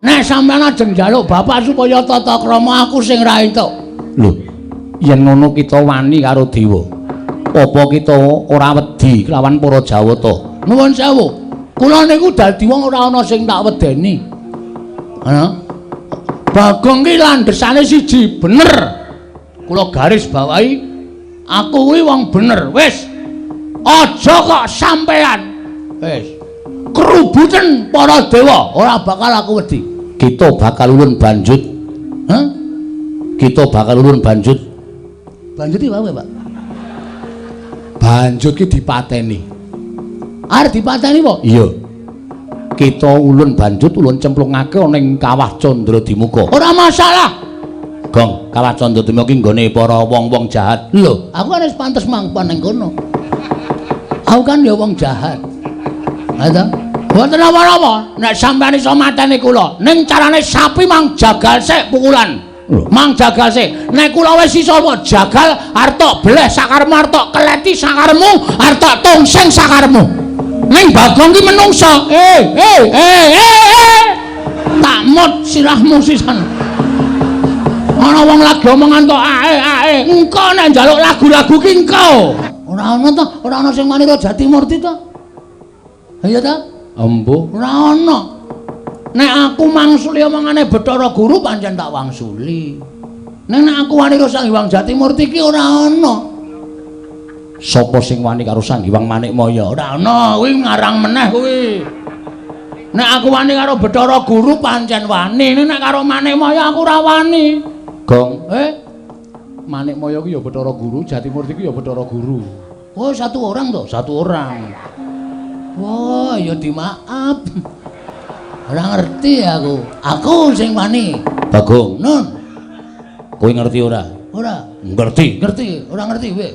Nek sampeyan ajeng njaluk bapak supaya tata krama aku sing ra entuk. Lho, yen ngono kita wani karo dewa. Apa kita ora wedi kelawan para Jawata? Nuwun sewu. Kula niku dadi wong ora ana sing tak wedeni. Ha? Bagong ki landhesane siji, bener. Kula garis bawahi aku kuwi wong bener. Wis. Aja kok sampean. Wis. Kerubuten para dewa, ora bakal aku wedi. Kita bakal ulun banjut. Hah? Kita bakal ulun banjut. Banjut iki apa, Pak? Banjut ki dipateni. Arep dipateni apa? Iya. Kita ulun banjut ulun cemplungake ana ing Kawah Candradimuka. Ora masalah. Gong, Kawah Candradimuka ki nggone para wong-wong jahat. Lho, aku kan wis pantes mangkon ning kono. Aku kan ya wong jahat. Ha ta? Mboten napa-napa, nek sampeyan iso mateni kula, ning carane sapi mang jagal sik pukulan. Mang jagal sik. Nek kula wis iso kok jagal arep tok bleh sakaremu, arep tok keleti sakaremu, arep tok tongseng sakaremu. Ning Bagong ki menungsa. Eh. Tak mut sirahmu sisan. Ana wong lagi omongan tok ae ae. Engko nek njaluk lagu-lagu ki engko. Ora ana to, ora ana sing wani karo Jatimurti to. Iya ta? Embuh, ora ana. Nek aku mangsuli omongane Bathara Guru pancen tak wangsuli. Ning nek aku wani karo Sang Hyang Jatimurti ki ora ana. Sapa sing wani karo Sang Hyang Manikmaya? Ora ana, kuwi ngarang meneh kuwi. Nek aku wani karo Bathara Guru pancen wani, ning nek karo Manikmaya aku ora wani. Gong, Manikmaya ki ya Bathara Guru, Jatimurti ki ya Bathara Guru. Oh, satu orang toh? Satu orang. Wah, ya dimaaf. Ora ngerti aku. Aku sing wani. Bagong, Nun. Kowe ngerti ora? Ora. Ngerti, ngerti, ora ngerti kowe.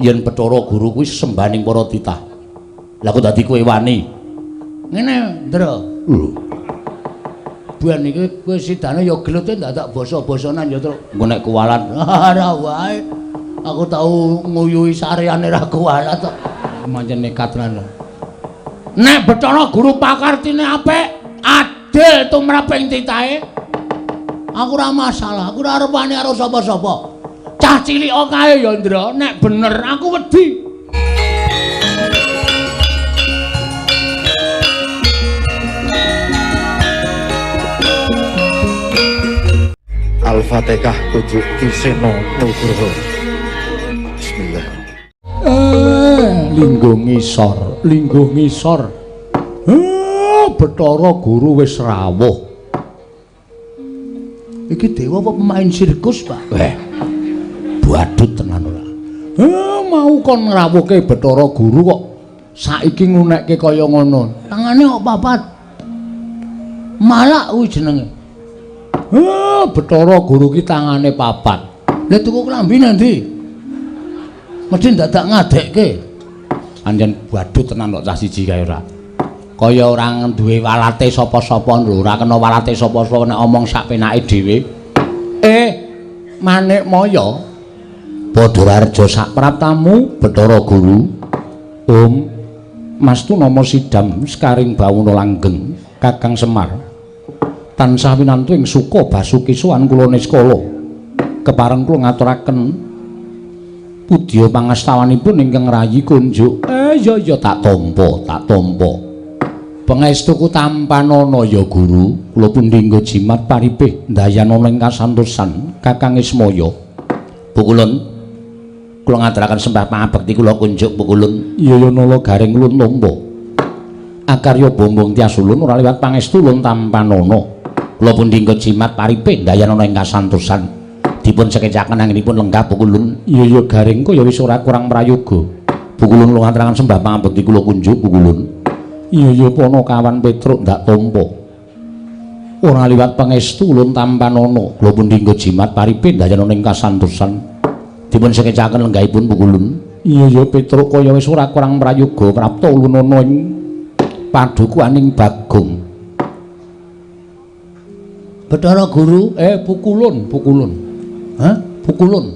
Yen Bathara Guru kuwi sembahaning para titah. Lah kok dadi kowe wani? Ngene, Ndra. Lho. Ben iki kowe sidane ya gelute ndadak basa-basanan ya, Truk. Engko nek kuwalat, ora wae. Aku tau nguyuhi sareane ra kuwalat kok. Pancen nekat tenan. Nek Bathara Guru pakartine apik, adil tumraping titahe. Aku ora masalah, aku ora arep wani karo sapa-sapa. Cah cilik kae ya, Ndra, nek bener aku wedi. Al-Fatihah kunjuk Ki Seno Nugroho. Bismillah. Lingguh ngisor, lingguh ngisor. Bathara Guru wis rawuh. Iki dewa apa pemain sirkus, Pak? Badut tenan ora. Mau kon ngrawuhke Bathara Guru kok saiki ngunekke kaya ngono. Tangane kok papat. Malak kuwi jenenge. Bathara Guru ki tangane papat. Lah tuku klambi nang ndi? Mesti dadak ngadekke. Anjen badut tenan kok cah siji kae ora. Kaya ora duwe walate sapa-sapa lho, ora kena walate sapa-sapa nek omong sak penake dhewe. Manikmaya. Padha rareja sak praptamu Bathara Guru. Om Mastu nama sidam sekaring bawana langgeng Kakang Semar. Tansah winantu ing suka basuki sowan kula niskala. Kepareng kula ngaturaken pudya pangastawanipun ingkang rayi kunjuk. Ya ya tak tampa, tak tampa. Pangestuku tampanana ya Guru, kula pundi nggo jimat paripih ndayanana ing kasantosan Kakang Ismaya. Pukulun kula ngaturaken sembah pangabekti kula kunjuk pukulun. Iya ya nala garing ulun tampa. Akarya bombong tias ulun ora liwat pangestu ulun tampanana. Kula pundi nggo jimat paripih ndayanana ing kasantosan. Dipun sekecaken anggenipun lenggah pukulun. Iya ya garing kaya wis ora kurang prayoga. Pukulun kula ngaturaken sembah pangabekti kula kunjuk pukulun. Iya ya Panakawan Petruk ndak tampa. Ora liwat pangestu ulun tampanana. Kula pundi nggo jimat paripih ndayanana ing kasantosan. Dipun sekecaken lenggahipun pukulun. Iya ya Petruk kaya wis ora kurang prayoga prapta ulun ana ing padukuhaning Bagong. Bathara Guru, pukulun, pukulun. Hah? Pukulun.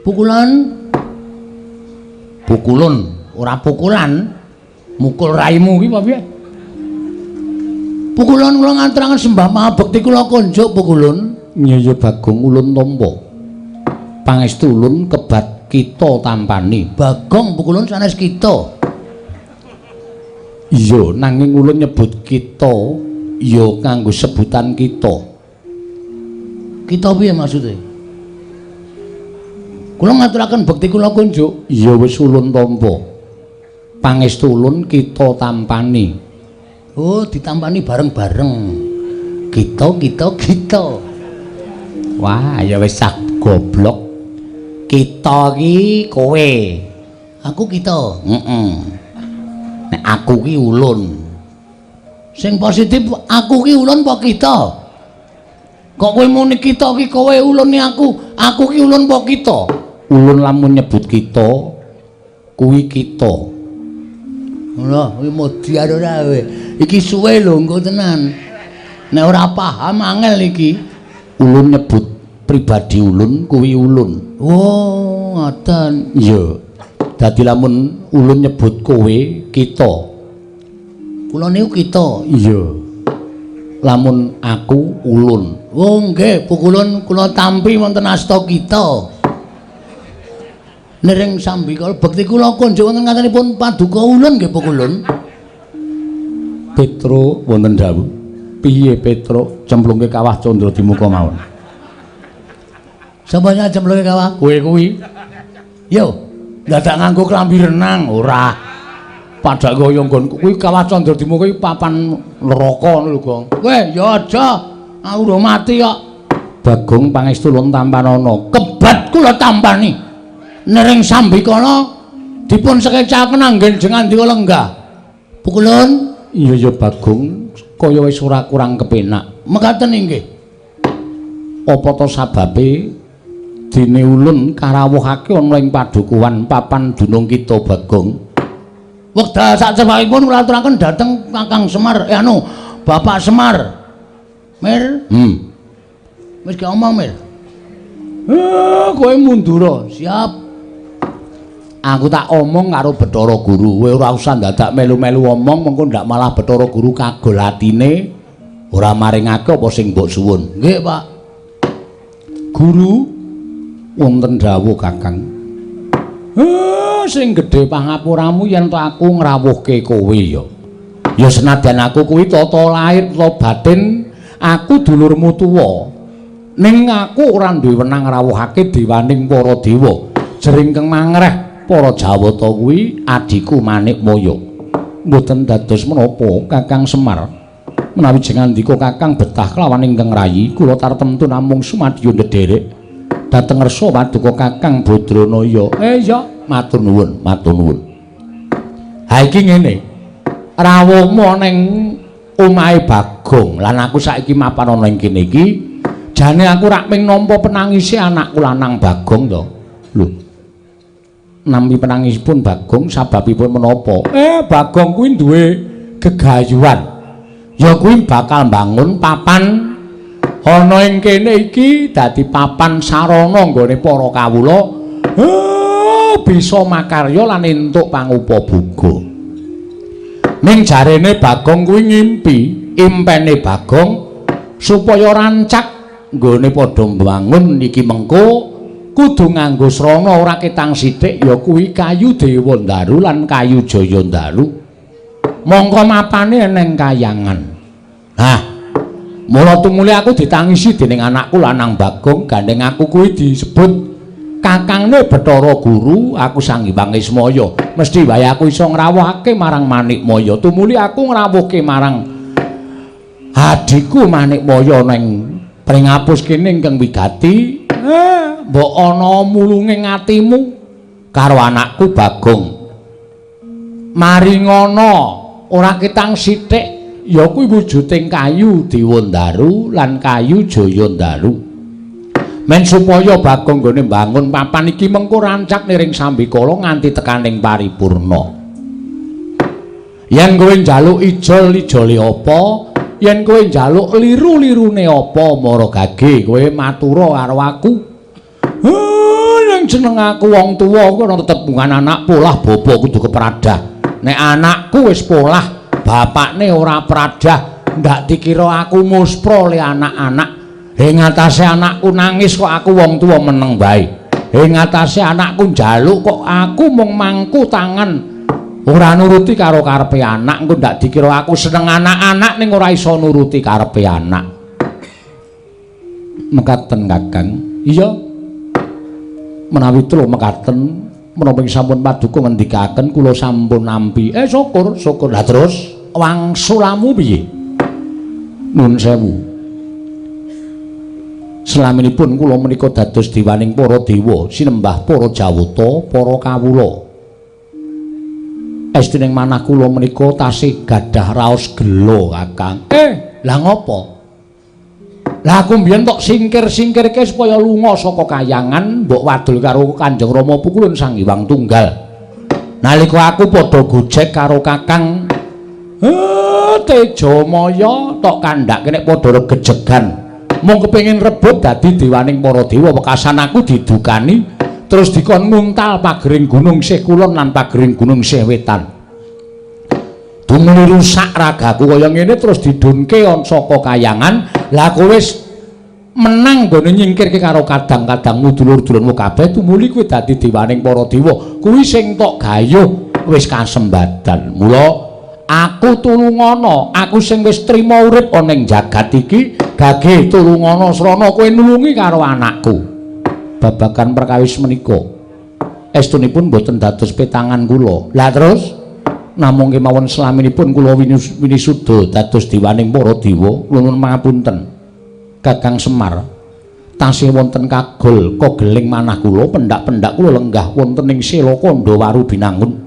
Pukulan. Pukulun, ora pukulan. Mukul raimu ki apa piye? Pukulun kula ngaturaken sembah pangabekti kula konjuk pukulun. Iya Bagong ulun tampa. Pangestu ulun kebat kita tampani. Bagong pukulun sanes kita. Iya, nanging ulun nyebut kita ya nganggo sebutan kita. Kita piye maksude? Kula ngaturaken bekti kula kunjuk. Iya wis ulun tampa. Pangestu ulun kita tampani. Oh, ditampani bareng-bareng. Kita kita kita. Wah, ya wis cah goblok. Kita iki kowe. Aku kita. Heeh. Nek aku ki ulun. Sing positif aku ki ulun apa kita? Kok kowe muni kita ki kowe ulune aku, aku ki ulun apa kita? Ulun lamun nyebut kita kuwi kita. Lho, kuwi modiar ora kowe. Iki suwe lho engko tenan. Nek ora paham angel iki. Ulun nyebut pribadi ulun kuwi ulun. Oh, ngoten. Iya. Dadi lamun ulun nyebut kowe kita. Kula niku kita. Iya. Lamun aku ulun. Oh nggih, pukulun kula tampi wonten asta kita. Nering sambikala bekti kula kunjuk wonten ngatenipun paduka ulun nggih pukulun. Petro wonten dawuh. Piye Petro cemplungke kawah Candra Dimuka mawon. Sapa sing cemplungke kawah? Kowe kuwi. Yo, dadak nganggo klambi renang ora. Padha kaya nggonku kuwi kawah Candra Dimuka iki papan neraka ngono lho, Gong. Kowe ya aja, aku urung mati kok. Bagong pangestu ulun tampanana. Kebat kula tampani. Nering sambikala dipun sekecaken anggen jengandika lenggah. Pukulun? Iya ya Bagong, kaya wis ora kurang kepenak. Mekaten inggih. Apa to sababe dene ulun karawuhake ana ing padukuhan papan dunung kita Bagong? Wekdal sacepakipun kula aturaken dhateng Kakang Semar, Bapak Semar. Mir? Wis gak omong, Mir. Kowe mundura. Siap. Aku tak omong karo Bathara Guru, kowe ora usah dadak melu-melu omong, mengko ndak malah Bathara Guru kagol atine ora maringake apa sing mbok suwun. Nggih, Pak. Guru wonten dawuh, Kakang. Sing gedhe pangapuramu yen to aku ngrawuhke kowe ya. Ya senadyan aku kuwi tata lahir tata batin, aku dulurmu tuwa. Ning aku ora duwe wenang ngrawuhake dewaning para dewa. Jering kang mangreh para Jawata kuwi adhiku Manikmaya. Mboten dados menapa Kakang Semar. Menawi jengandika Kakang betah kelawan ingkang rayi, kula tartemtu namung sumadyo ndederek dhateng ngersa paduka Kakang Badranaya. Iya, matur nuwun, matur nuwun. Ha iki ngene. Rawuhmu ning omahe Bagong lan aku saiki mapan ana ing kene iki, jane aku rak ming nampa penangise anakku lanang Bagong to. Lho. Nampi penangisipun Bagong sababipun menapa? Bagong kuwi duwe gegayuhan. Ya kuwi bakal mbangun papan ana ing kene iki dadi papan sarana nggone para kawula bisa makarya lan entuk pangupaboga. Ning jarene Bagong kuwi ngimpi, impene Bagong supaya rancak nggone padha mbangun iki mengko kudu nganggo srana ora ketang sithik ya kuwi kayu Dewandaru lan kayu Jayandaru. Mongko mapane eneng kayangan. Nah, mula tumuli aku ditangisi dening anakku lanang Bagong, gandeng aku kuwi disebut kakangne Bathara Guru, aku Sang Hyang Ismaya. Mesti wae aku iso ngrawuhake marang Manikmaya. Tumuli aku ngrawuhke marang adhiku Manikmaya ning pringapus kene ingkang wigati. Mbok ana mulunge atimu karo anakku Bagong. Maringana ora ketang sithik ya kuwi wujuding kayu Dewandaru lan kayu Jayandaru. Men supaya Bagong nggone mbangun papan iki mengko rancak niring sambikala nganti tekaning paripurna. Yen kowe njaluk ijol-ijole apa, yen kowe njaluk liru-lirune apa, mara gage kowe matura karo aku. Yen jeneng aku wong tuwa kuwi ana tetembungan anak polah bapa kudu kepradah. Nek anakku wis polah, bapakne ora pradah, Ndak dikira aku muspra le anak-anak. Ing atase anakku nangis kok aku wong tuwa meneng bae. Ing atase anakku njaluk kok aku mung mangku tangan. Ora nuruti karo karepe anak, engko ndak dikira aku seneng anak-anak ning ora iso nuruti karepe anak. Mekaten Kakang. Iya. Menawi telu mekaten, menapa sampun paduka ngendikaken kula sampun nampi. Syukur, syukur. Lah terus wangsulamu piye? Nun sewu. Selaminipun kula menika dados dewaning para dewa, sinembah para jawata, para kawula. Estuning manah kula menika tasih gadah raos gela, Kakang. Lah ngopo? Lah aku mbiyen tok singkir-singkirke supaya lunga saka kayangan, mbok wadul karo Kanjeng Rama Pukulun Sang Hyang Tunggal. Nalika aku padha gojek karo Kakang Tejamaya tok kandhake nek padha regejegan. Mung kepengin rebut dadi dewaning para dewa, wekasan aku didukani terus dikon nguntal pagering gunung sih kulon lan pagering gunung sih wetan. Dumuli rusak ragaku kaya ngene terus didunke saka kayangan. Lah kowe wis menang nggone nyingkirke karo kadang-kadangmu dulur-dulurmu kabeh, tumuli kowe dadi dewaning para dewa. Kuwi sing tok gayuh wis kasembadan. Mula aku tulungana, aku sing wis trima urip ana ing jagat iki, gage tulungana srana kowe nulungi karo anakku. Babagan perkawis menika estunipun boten dados petangan kula. Lah terus namung kemawon selaminipun kula winisuda dados dewaning para dewa, nuwun pangapunten Kakang Semar, tasih wonten kagol kogeling manah kula, pendak-pendak kula lenggah wonten ing Sela Kandha Waru Binangun,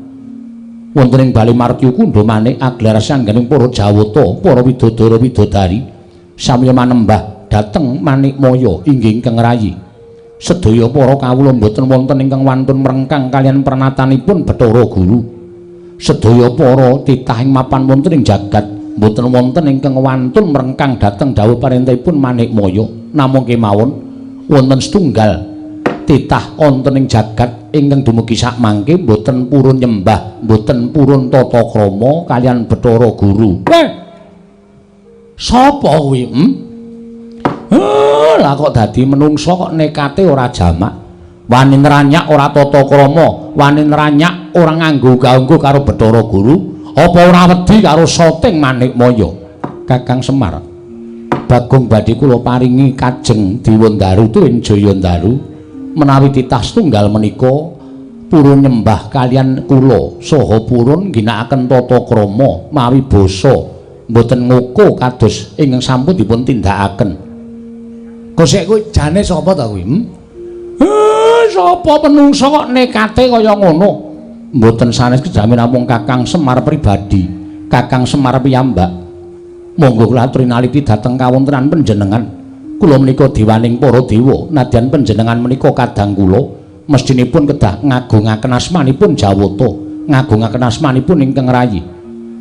wonten ing Bali Martya Kundha Manik aglar sangganing para jawata, para widodara widodari samya manembah dhateng Manikmaya inggih ingkang rayi. Sedaya para kawula mboten wonten ingkang wantun mrengkang kaliyan pernatanipun Bathara Guru. Sedaya para titah ing mapan wonten ing jagat mboten wonten ingkang wantun mrengkang dhateng dawuh parentahipun Manikmaya. Namung kemawon wonten setunggal titah wonten ing jagat ingkang dumugi sakmangke mboten purun nyembah, mboten purun tata krama kaliyan Bathara Guru. Sapa kuwi? Lah kok dadi menungsa kok nekate ora jamak, wani nranyak ora tata krama, wani nranyak ora nganggo gaunggo karo Bathara Guru, apa ora wedi karo soting Manikmaya? Kakang Semar, Bagong badhe kula paringi kajeng Dewandaru tuwin Jayandaru menawi titah setunggal menika purun nyembah kaliyan kula saha purun ngginakaken tata krama mawi basa mboten ngoko kados ingkang sampun dipun tindakaken. Kosek kuwi jane sapa ta kuwi? Sapa menungsa kok nekate kaya ngono? Mboten sanes kejamen namung Kakang Semar pribadi, Kakang Semar piyambak. Monggo kula aturi naliti dhateng kawontenan panjenengan. Kula menika dewaning para dewa, nadyan panjenengan menika kadang kula mestinipun kedah ngagungaken asmanipun Jawata, ngagungaken asmanipun ingkang rayi.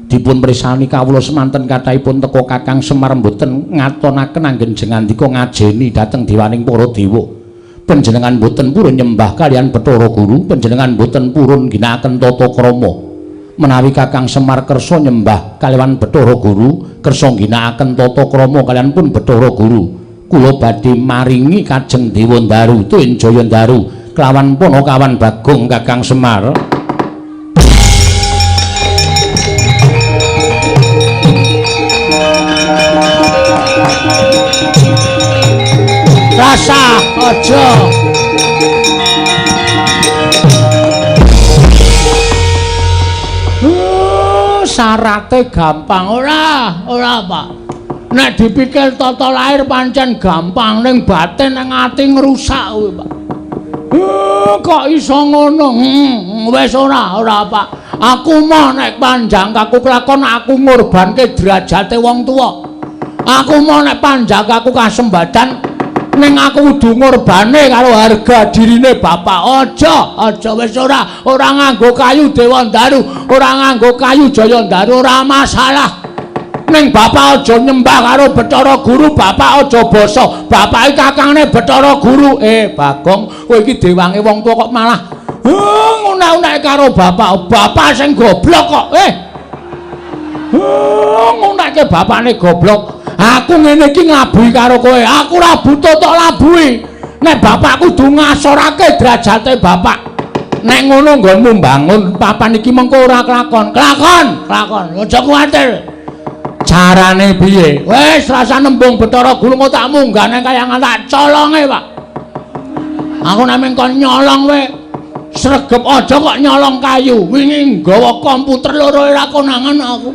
Dipun pirsani kawula semanten kathahipun teka Kakang Semar mboten ngatonaken anggen jengandika ngajeni dhateng dewaning para dewa. Panjenengan mboten purun nyembah kaliyan Bathara Guru, panjenengan mboten purun ngginakaken tata krama. Menawi Kakang Semar kersa nyembah kaliyan Bathara Guru, kersa ngginakaken tata krama kaliyan pun Bathara Guru, kula badhe maringi kajeng Dewandaru tuwin Jayandaru kelawan Panakawan Bagong Kakang Semar. Rasa aja. Syarate gampang ora? Ora, Pak. Nek dipikir tata lahir pancen gampang, ning batin nang ati ngrusak kuwi, Pak. Kok iso ngono? Wis ora, ora, Pak. Aku mau nek panjang kaku kelakon aku ngorbanke derajate wong tuwa. Aku mau nek panjang kaku kasembadan ning aku kudu ngorbane karo harga dirine bapak. Aja, aja wis ora, ora nganggo kayu Dewandaru, ora nganggo kayu Jayandaru, ora masalah. Ning bapak aja nyembah karo Bathara Guru, bapak aja basa. Bapak iki kakangne Bathara Guru. Bagong, kowe iki dewange wong tuwa kok malah ngunek-unek karo bapak. Bapak sing goblok kok. Oh, ngunake bapakne goblok. Aku ngene iki nglabuhi karo kowe. Aku ora butuh tok labuhi. Nek bapakku kudu ngasorake derajate bapak. Nek ngono nggonmu mbangun papan iki mengko ora kelakon. Kelakon, kelakon. Aja kuwatir. Carane piye? Wis rasa nembung Bathara Guru engko tak munggah nang kayangan tak colonge, Pak. Aku nek mung kon nyolong wae. Sregep aja kok nyolong kayu. Wingi nggawa komputer loro ora konangan aku.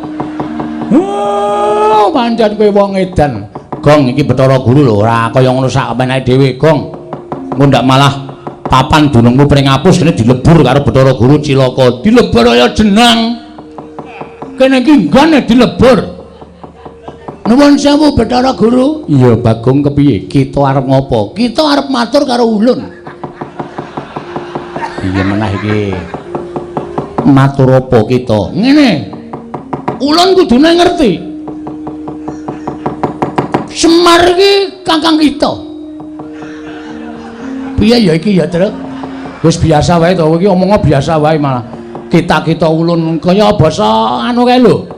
Oh, pancen kowe wong edan. Gong iki Bathara Guru lho ora kaya ngono sak penake dhewe, Gong. Engko ndak malah papan dunungmu pring apus kene dilebur karo Bathara Guru cilaka. Dilebur kaya jenang. Kene iki nggone dilebur. Nuwun sewu Bathara Guru. Iya, Bagong kepiye? Kita arep ngopo? Kita arep matur karo ulun. Iya menah iki. Matur apa kita? Ngene. Ulun kudune ngerti. Semar iki kakang kita. Piye ya iki ya, Truk? Wis biasa wae to, iki omongnya biasa wae malah. Kita-kita ulun kaya basa anu kae lho.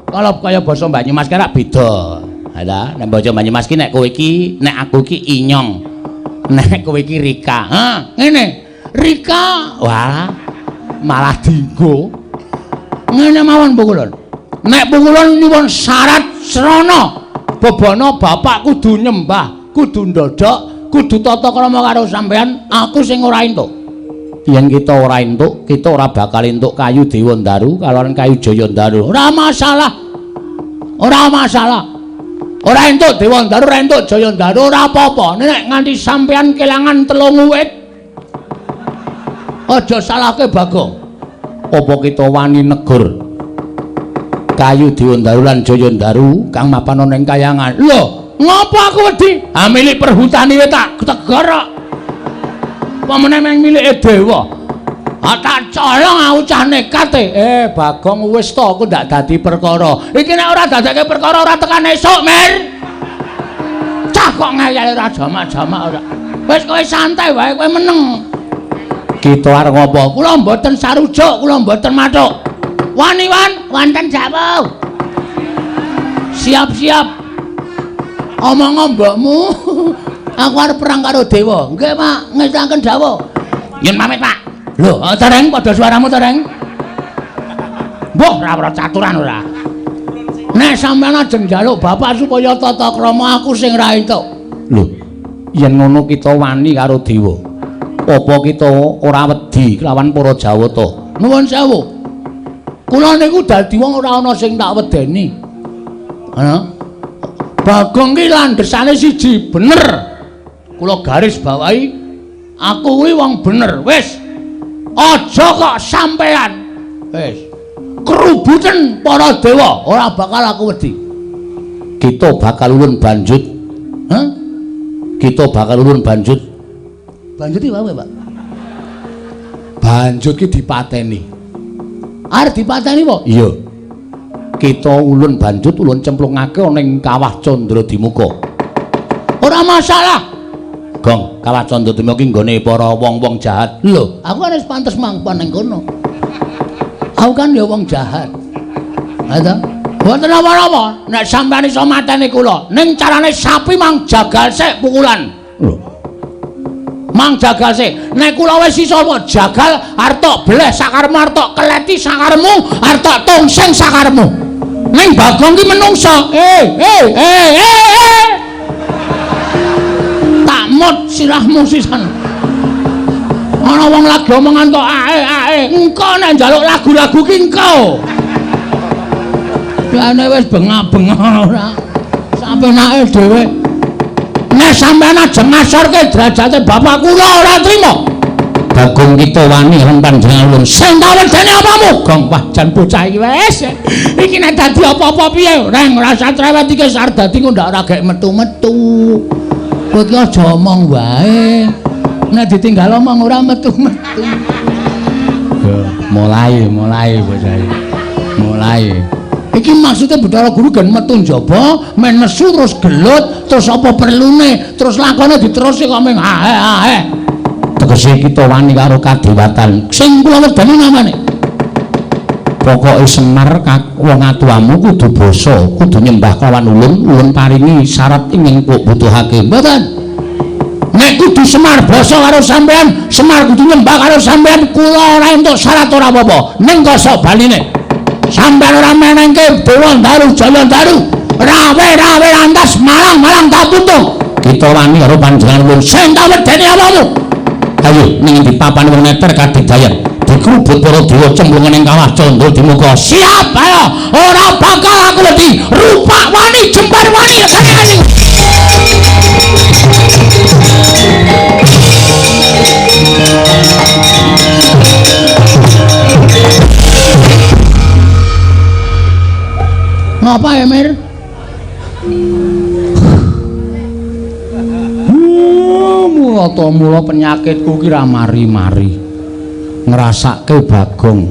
Kalau kaya basa Banyumas kae rak beda. Ha ta, nek basa Banyumas ki nek kowe iki, nek aku iki inyong. Nek kowe iki Rika. Ha, ngene. Rika, wah, malah dinggo. Ngene mawon pukulun. Nek pukulun nyuwun syarat srana bebana bapak kudu nyembah, kudu ndodhok, kudu tata krama karo sampean, aku sing ora entuk. Yen kita ora entuk, kita ora bakal entuk kayu Dewandaru kalawan kayu Jayandaru. Ora masalah. Ora masalah. Ora entuk Dewandaru, ora entuk Jayandaru, ora apa-apa. Nek nganti sampean kelangan 3 wit, aja salahke Bagong. Apa kita wani negur kayu Dewandaru lan Jayandaru kang mapan ana ing kayangan? Lho, ngopo aku wedi? Ha milik perhutani wae tak tegur kok. Apa meneh meng milike dewa? Ha tak colong aku cah nekat e. Bagong wis to aku ndak dadi perkara. Iki nek ora dadekke perkara ora tekan esuk, Mir. Cah kok ngeyel ora jamak-jamak ora. Wis kowe santai wae, kowe meneng. Kita arep ngopo? Kula mboten sarujuk, kula mboten mathuk. Wani wan, wonten jawab. Siap-siap. Omong mbokmu. Aku arep perang karo dewa. Nggih, Pak, ngestanken dawuh. Yen pamit, Pak. Lho, tereng padha suaramu tereng. Mbah, ora caturan ora. Nek sampeyan ajeng njaluk bapak supaya tata krama aku sing ra entuk. Lho, yen ngono kita wani karo dewa. Apa kita ora wedi kelawan para Jawata? Nuwun sewu. Kula niku dadi wong ora ana sing tak wedeni. Ha? Bagong ki landhesane siji, bener. Kula garis bawahi, aku kuwi wong bener. Wis. Aja kok sampean. Wis. Kerubuten para dewa, ora bakal aku wedi. Kita bakal ulun banjut. Hah? Kita bakal ulun banjut. Banjut iki wae, Pak. Banjut ki dipateni. Arep dipateni apa? Iya. Kita ulun banjut ulun cemplungake ana ing kawah Candradimuka. Ora masalah. Gong, kawah Candradimuka ki nggone para wong-wong jahat. Lho, aku kan wis pantes manggon ning kono. Aku kan ya wong jahat. Ha ta? Mboten napa-napa, nek sampeyan iso mateni kula, ning carane sapi mang jagal sik pukulan. Lho. Mang jagal sik. Nek kula wis iso jagal arep tok bleh sakaremu, arep tok keleti sakaremu, arep tok tongseng sakaremu. Ning Bagong ki menungsa. Tak mut sirahmu sisan. Ana wong lagi omongan tok ae ae. Engko nek njaluk lagu-lagu ki engko. Jane wis bengak-bengok ora. Sampenake dhewe. Nek sampeyan ajeng ngasorke derajate bapak kula ora trima. Bagong kita wani lan panjenengan ulun. Sing tak wedeni apamu? Gong, wah jan bocah iki wis. Iki nek dadi apa-apa piye? Reng ora usah cerewet iki wis arep dadi kok ndak ora gek metu-metu. Kowe iki aja omong wae. Nek ditinggal omong ora metu-metu. Mulai bocah iki. Mulai. Iki maksudnya Bathara Guru gen metu njaba, men nesu terus gelut, terus apa perlune, terus lakone diterusi kok ming ae ae. Tegese kita wani karo kadewatan. Sing kula wedeni namane. Pokoke Semar wong atuamu kudu basa, kudu nyembah kelawan ulun, ulun paringi syarat ingkang kok butuhake. Mboten. Nek kudu Semar basa karo sampean, Semar kudu nyembah karo sampean, kula ora entuk syarat ora apa-apa. Ning kosok baline. Sampean ora menengke Dewa Ndaru Jaya Ndaru, rawe-rawe lantas malang-malang kapuntung. Kita wani karo panjenengan ulun sing tak wedeni awakmu. Ayo ning endi papan wong neter kadigdayan. Dikrubut para dewa cemplungan ing kawah Candra Dimuka. Siap, ayo. Ora bakal aku wedi. Rupak wani, jembar wani, lekane. Ngapa ya, Mir? Mula to mula penyakitku ki ra mari-mari. Ngrasake Bagong.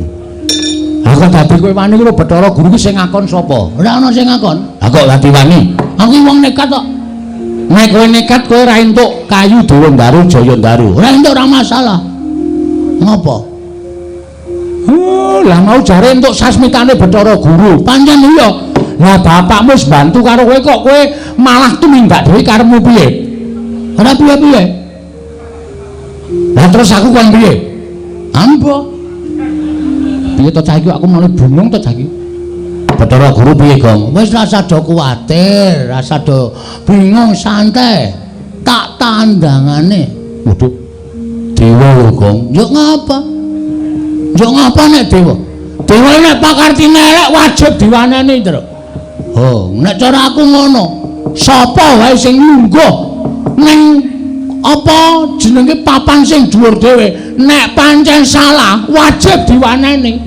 Lah kok dadi kowe wani karo Bathara Guru ki sing ngakon sapa? Ora ana sing ngakon. Lah kok dadi wani? Aku wong nekat kok. Nek kowe nekat kowe ora entuk kayu Dewa Ndaru Jaya Ndaru. Ora entuk ora masalah. Ngopo? Lah mau jare entuk sasmitane Bathara Guru. Pancen iya. Lah bapakmu wis bantu karo kowe kok kowe malah tumindak dhewe karepmu piye? Ora piye-piye. Lah terus aku kon piye? Ambo. Piye to cah iki aku malah bingung to cah iki. Bathara Guru piye, Gong? Wis rasa do kuwatir, rasa do bingung santai. Tak tandangane. Waduh. Dewa lho, Gong. Yo ngapa? Yo ngapa nek dewa? Dewa nek pakartine elek wajib diwaneni, Tru. Oh, nek cara aku ngono. Sapa wae sing lungguh ning apa jenenge papan sing dhuwur dhewe, nek pancen salah wajib diwaneni.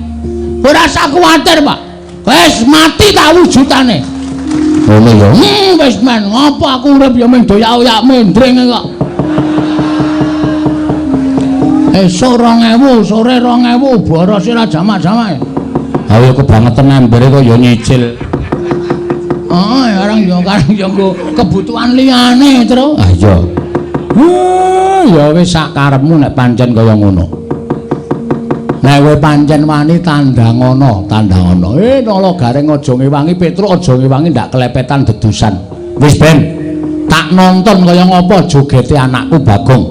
Ora usah kuwatir, Pak. Wis mati tak wujudane. Ngono ya. Wis men, ngopo aku urip ya mung doyak-oyak mendring kok. Esuk 2000, sore 2000, boros ora jamak-jamak. Ha ya kebangetan embere kok ya nyicil. Oh, orang yo karang yo nggo kebutuhan liyane, Tru. Ah iya. Ya wis sak karepmu nek pancen kaya ngono. Nek kowe pancen wani tandhangono, tandhangono. Nala Gareng aja ngewangi, Petruk aja ngewangi ndak kelepetan dedusan. Wis ben tak nonton kaya ngapa jogete anakku Bagong.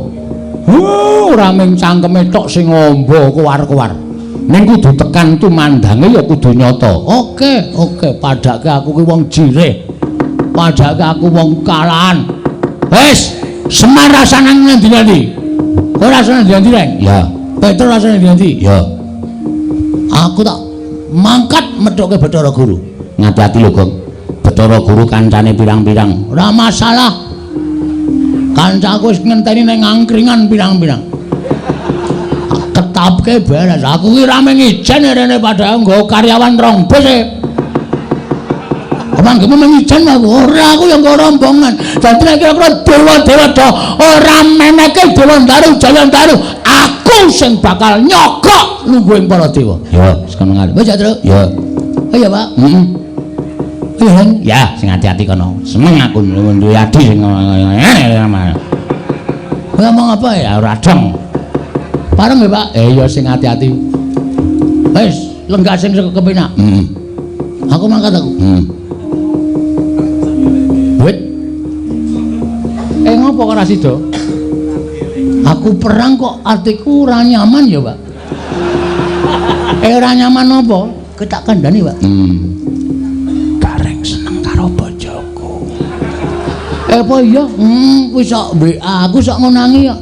Ora mung cangkeme tok sing amba kowar-kowar. Ning kudu tekan tumandange ya kudu nyata. Oke, oke, padake aku ki wong jirih. Padake aku wong kalahan. Wis, Semar rasane ngendi-endi? Kowe rasane ngendi-endi, Reng? Ya. Petruk rasane ngendi-endi? Ya. Aku tak mangkat methuke Bathara Guru. Ngati-ati lho, Gong. Bathara Guru kancane pirang-pirang. Ora masalah. Kancaku wis ngenteni ning angkringan pirang-pirang. Ketapke beres. Aku ki ra mung ijen rene padahal nggo karyawan rong bus e. Omang gemu mengijen aku. Ora, aku yang nggo rombongan. Dadi nek kira-kira dewa-dewa do ora meneke Dewa Ndaru Jaya Ndaru, aku sing bakal nyogok lungguhing para dewa. Ya, wis kono ngalih. Wis ya, Truk. Ya. Iya, Pak. Heeh. Iya, Hen. Ya, sing ati-ati kono. Seneng aku duwe adi sing ngene. Kowe ngomong apa ya? Ora dong. Pareng nggih, Pak? Ya sing ati-ati. Wis, lenggah sing kepenak. Heeh. Aku mangkat aku. Heeh. Wit. Ngopo kok ora sida? Aku perang kok atiku ora nyaman ya, Pak. Ora nyaman apa? Kowe tak kandhani, Pak. Gareng seneng karo bojoku. Apa iya? Kuwi sok WA aku sok ngonangi kok.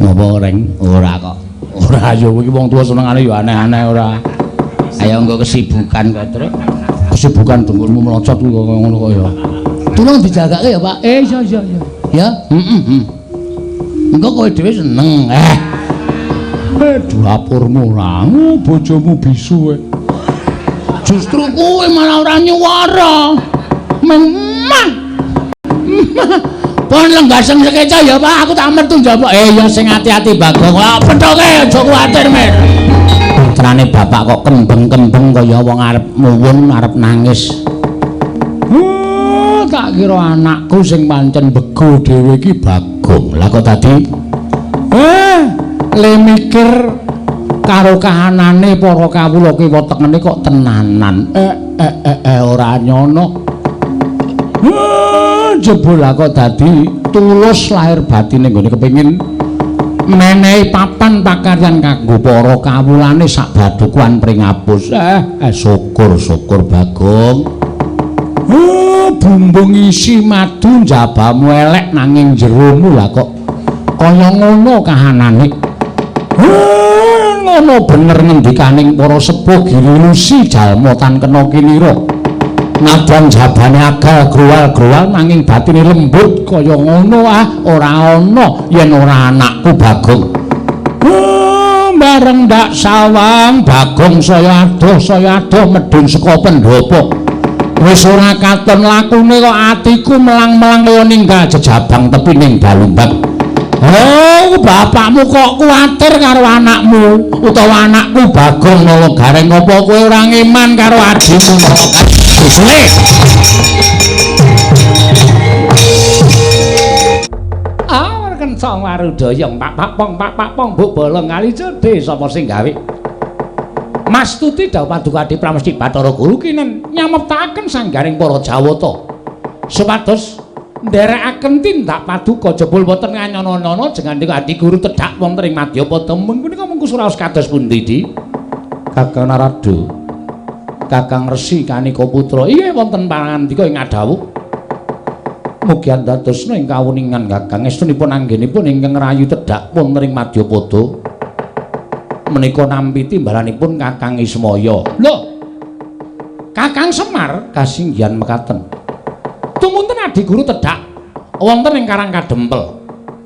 Ngopo, Reng? Ora kok. Ora ya kowe iki wong tuwa senengane ya aneh-aneh ora. Ayo engko kesibukan kok, Truk. Kesibukan dengkulmu melocot kuwi kok ngono kok ya. Tulung dijagake ya, Pak. Iya iya iya. Ya, heeh. Engko kowe dhewe seneng. Dapurmu ora, bojomu bisu kowe. Justru kowe malah ora nyuwara. Memang. Pon lenggah sing sekeca ya, Pak. Aku tak metu njaba. Ya sing ati-ati Bagong. Pethoke aja kuwatir, Mir. Putrane bapak kok kembeng-kembeng kaya wong arep muwun, arep nangis. Tak kira anakku sing pancen bego dhewe iki Bagong. Lah kok dadi le mikir Karo kahanane para kawula kiwa tengene kok tenanan. Ora nyono. Jebul kok dadi tulus lahir batine nggone kepengin menehi papan pakaryan kanggo para kawulane sak badukuan Pringapus. Syukur-syukur Bagong. Bumbung isi madu njabamu elek nanging jeromu lah kok kaya ngono kahanane. Ngono bener ngendikaning para sepuh girilusi jalma tan kena kinira. Nadyan jabane agal growal-growal nanging batine lembut kaya ngono ora ana yen ora anakku Bagong. Bareng ndak sawang Bagong saya adoh medhun saka pendhapa. Wis ora katon lakune kok atiku melang-melang kaya ninggal jejabang tepi ning balumbang. Oh, bapakmu kok kuwatir karo anakmu utawa anakku Bagong Nala Gareng, apa kowe ora ngeman karo adhimu Nala Gareng? Ah, kencang warudaya pak pong pak pong mbok bolong kali cedhe sapa sing gawe? Mas Tuti dawuh Paduka Adi Pramesti Bathara Guru kinen nyameptaken sanggaring para Jawata supados nderekaken tindak paduka jebul boten nganyono-nyono jengandika Adi Guru tedhak wonten ing Madyapada. Menika mengku suraos kados pundi, Di? Kakang Narada, Kakang Resi Kanika Putra, inggih wonten pangandika ing adhawuh. Mugi andadosna ing kawuningan Kakang estunipun anggenipun ingkang rayu tedhak wonten ing Madyapada. Menika nampi timbalanipun Kakang Ismaya. Lho, Kakang Semar kasinggihan mekaten. Tumunten Adi Guru tedhak wonten ing Karang Kadempel.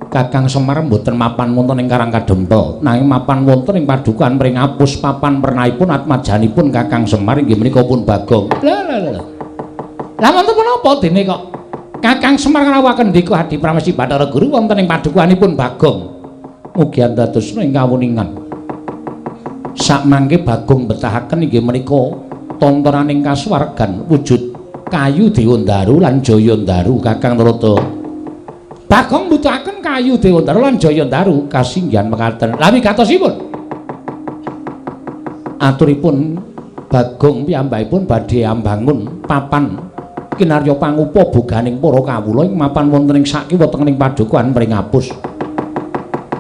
Kakang Semar mboten mapan wonten ing Karang Kadempel, nanging mapan wonten ing padukan Pringapus papan pernahipun atmajanipun Kakang Semar inggih menika pun Bagong. Lha lha lha. Lah wonten menapa dene kok Kakang Semar ngrawuhaken ndika Adi Pramesti Bathara Guru wonten ing padukanipun Bagong. Mugi andadosna ing kawuningan. Sakmangke Bagong betahaken inggih menika tontonaning kasuwargan wujud kayu Dewandaru lan Jayandaru Kakang Narada. Bagong mbutuhaken kayu Dewandaru lan Jayandaru kasinggihan mekaten. Lah wigatosipun aturipun Bagong piyambakipun badhe ambangun papan kinarya pangupa boganing para kawula ing mapan wonten ing sakiwa tengening padukuhan Pringapus.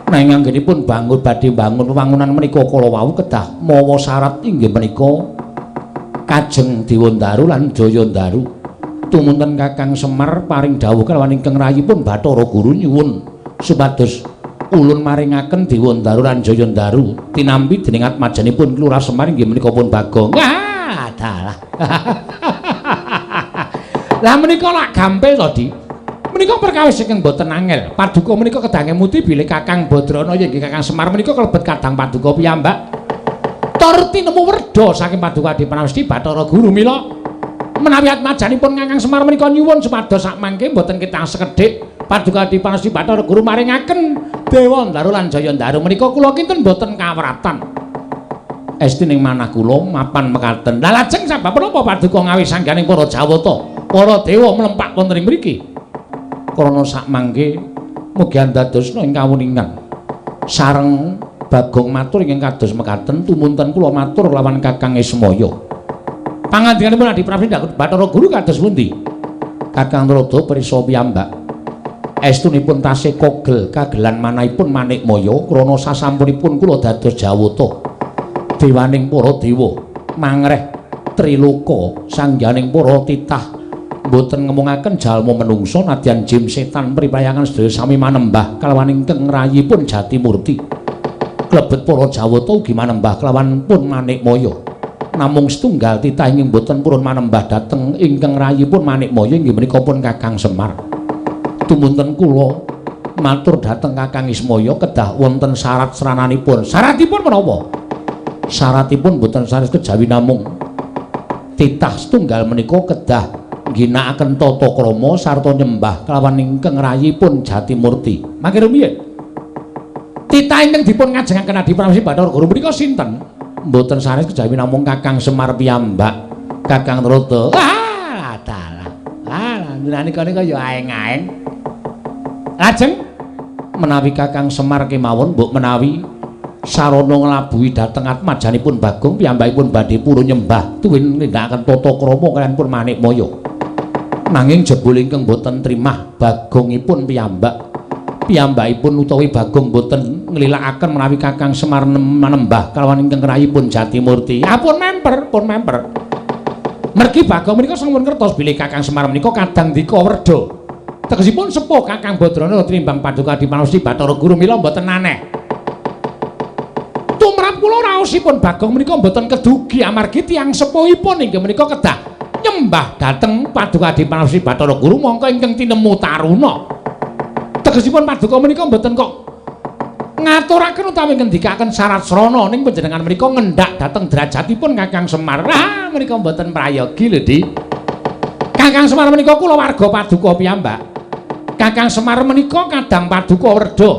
Nanging anggenipun bangun badhe bangun wewangunan menika kala wau kedah mawa syarat inggih menika Kajeng Dewandaru lan Jayandaru. Tumunten Kakang Semar paring dawuh kalawan ingkang rayipun Bathara Guru nyuwun supados ulun maringaken Dewandaru lan Jayandaru tinampi dening atmajanipun Lurah Semar inggih menika pun Bagong. Ah, dalah. Lah menika lak gampil to, Di. Menika perkawis ingkang boten angel. Paduka menika kedah ngemuti bilih Kakang Badrana inggih Kakang Semar menika kalebet kadang paduka piyambak. Tur tinemu werda saking paduka Adi Pramesti Bathara Guru. Mila menawi atmajanipun Kakang Semar menika nyuwun supados sakmangke boten ketang sekedhik paduka Adi Pramesti Bathara Guru maringaken Dewandaru lan Jayandaru menika kula kinten boten kawratan. Esti ning manah kula mapan mekaten. Lah lajeng sabab menapa paduka ngawih sangganing para Jawata, para dewa mlempak wonten ing mriki? Krana sakmangke mugi andadosna ing kawuningan. Sareng Bagong matur ingkang kados mekaten, tumunten kula matur lawan Kakang Ismaya. Pangandikanipun Adi Pramesti Bathara Guru kados pundi? Kakang Narada prisa piyambak. Estunipun tasih kogel kagelan manahipun Manikmaya krana sasampunipun kula dados Jawata. Dewaning para dewa mangreh triloka sangganing para titah mboten ngemungaken jalma menungsa nadyan jim setan pripayangan sedaya sami manembah kalawan ingkang rayipun Jatimurti. Klebet para Jawata ugi manembah kelawan pun Manikmaya. Namung setunggal titah ingkang boten purun manembah dhateng ingkang rayipun Manikmaya inggih menika pun Kakang Semar. Tumunten kula matur dhateng Kakang Ismaya kedah wonten syarat srananipun. Syaratipun menapa? Syaratipun boten sanes kejawi namung titah setunggal menika kedah ngginakaken tata krama sarta nyembah kelawan ingkang rayipun Jatimurti. Mangke rumiyin titah ingkang dipun ngajengaken Adi Pramesti Bathara Guru menika sinten? Mboten sanes kejawi namung Kakang Semar piyambak, Kakang Narada. Ah, dalah. Ah, nalika nika ya aeng-aeng. Lajeng menawi Kakang Semar kemawon mbok menawi Sarana nglabuhi dhateng atmajanipun Bagong piyambakipun badhe purun nyembah tuwin nindakaken tata krama kaliyan pun Manikmaya. Nanging jebul ingkang boten trimah Bagongipun piyambak. Piyambakipun utawi Bagong boten nglilakaken menawi Kakang Semar manembah kalawan ingkang rayipun Jatimurti. Ah pun memper, pun memper. Mergi Bagong menika sampun ngertos bilih Kakang Semar menika kadang dika werda. Tegesipun sepuh Kakang Badrana tinimbang Paduka Adipramesti Bathara Guru mila mboten aneh. Tumrap kula raosipun Bagong menika mboten kedugi amargi tiyang sepuhipun inggih menika kedah nyembah dhateng Paduka Adipramesti Bathara Guru mongko ingkang tinemu taruna. Tegesipun Paduka menika mboten kok ngaturaken utawi ngendikaken syarat srana ning panjenengan menika ngendhak dhateng derajatipun Kakang Semar. Ah menika mboten prayogi lho, Dik. Kakang Semar menika kula warga Paduka piyambak. Kakang Semar menika kadang Paduka werda.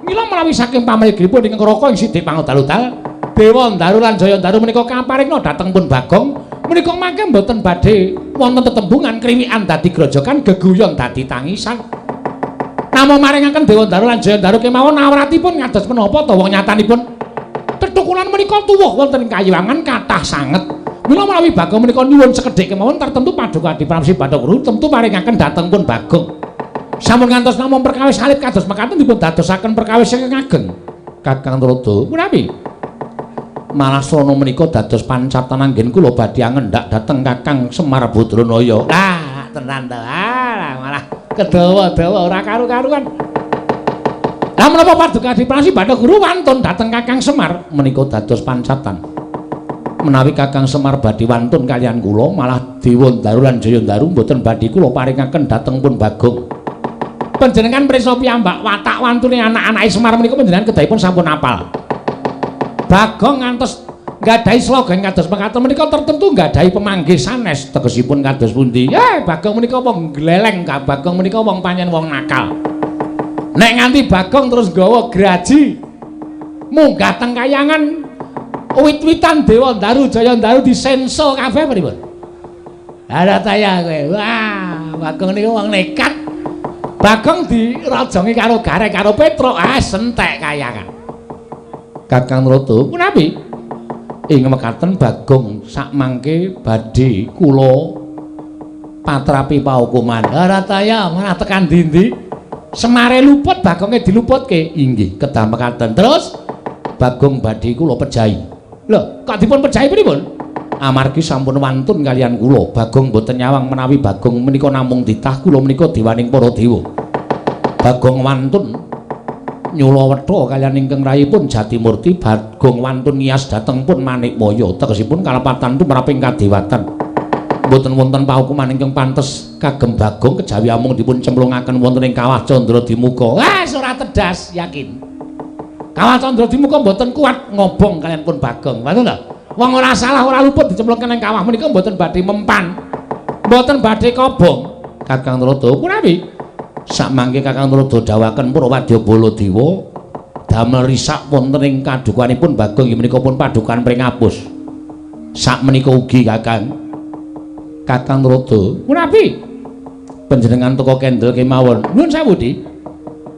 Mila menawi saking pamrigipun ingkang Raka ing Sidik Pangodal-udal, Dewa Ndaru lan Jaya Ndaru menika kaparingna dhateng pun Bagong, menika mangke mboten badhe wonten tetembungan kriwikan dadi grojogan geguyon dadi tangisan. Namung maringaken Dewa Ndaru lan Jaya Ndaru kemawon awratipun ngados menapa ta wong nyatanipun tetukulan menika tuwuh wonten ing kayiwangan kathah sanget. Mila menawi Bagong menika nyuwun sekedhik kemawon tertentu Paduka Adipramesti Bathara Guru tentu paringaken dhateng pun Bagong. Sampun ngantos namung perkawis alit kados mekaten dipun dadosaken perkawis ingkang ageng. Kakang Tuladha, punapi? Malah srana menika dados pancatan anggen kula badhe angendhak dhateng Kakang Semar Badranaya. Lah, tenan to. Ah, malah kedawa-dawa ora karu-karuan. Lah menapa Paduka Adipramesti Bathara Guru wantun dhateng Kakang Semar menika dados pancatan. Menawi Kakang Semar badhe wantun kaliyan kula malah Dewa Ndaru lan Jaya Ndaru mboten badhe kula paringaken dhateng pun Bagong. Panjenengan prisa piyambak watak wantune anak-anake Semar menika panjenengan kedahipun sampun apal. Bagong ngantos nggadahi slogan kados mekaten menika tertentu nggadahi pemanggih sanes tegesipun kados pundi? Bagong menika wong gleleng, Bagong menika wong pancen wong nakal. Nek nganti Bagong terus nggawa graji munggah teng kayangan wit-witan Dewa Ndaru Jaya Ndaru disenso kabeh pripun? Lah ta ya kowe. Wah, Bagong niku wong nekat. Bagong dirajongi karo Gareng karo Petruk, ah sentek kayangan. Kakang Tuladha, punapi? Ing mekaten Bagong sakmangke badhe kula patrapi paukuman. Ora ta ya, malah tekan ndi-ndi. Semare luput Bagonge diluputke. Inggih, kedah mekaten. Terus Bagong badhe kula pejahi. Lho, kok dipun pejahi pripun? Amargi sampun wantun kaliyan kula. Bagong mboten nyawang menawi Bagong menika namung ditah kula menika dewaning para dewa. Bagong wantun nyula wetha kaliyan ingkang rayipun Jatimurti. Bagong wantun ngiyas dhateng pun Manikmaya. Tegesipun kalepatan tumraping kadewatan. Mboten wonten paukuman ingkang pantes kagem Bagong kejawi amung dipun cemplungaken wonten ing kawah Candra Dimuka. Wah, ora tedas, yakin. Kawah Candra Dimuka mboten kuat ngobong kaliyan pun Bagong. Ngoten lho. Wong ora salah ora luput dicemplungke ing kawah menika mboten badhe mempan. Mboten badhe kobong. Kakang Tuladha, punapi? Sakmangke Kakang Tuladha dawuhaken para wadya Baladewa damel risak wonten ing kadukanipun Bagong inggih menika pun padukan pringapus. Sakmenika ugi Kakang. Kakang Tuladha, punapi? Panjenengan teka kendel kemawon. Nuwun sewu, Dik.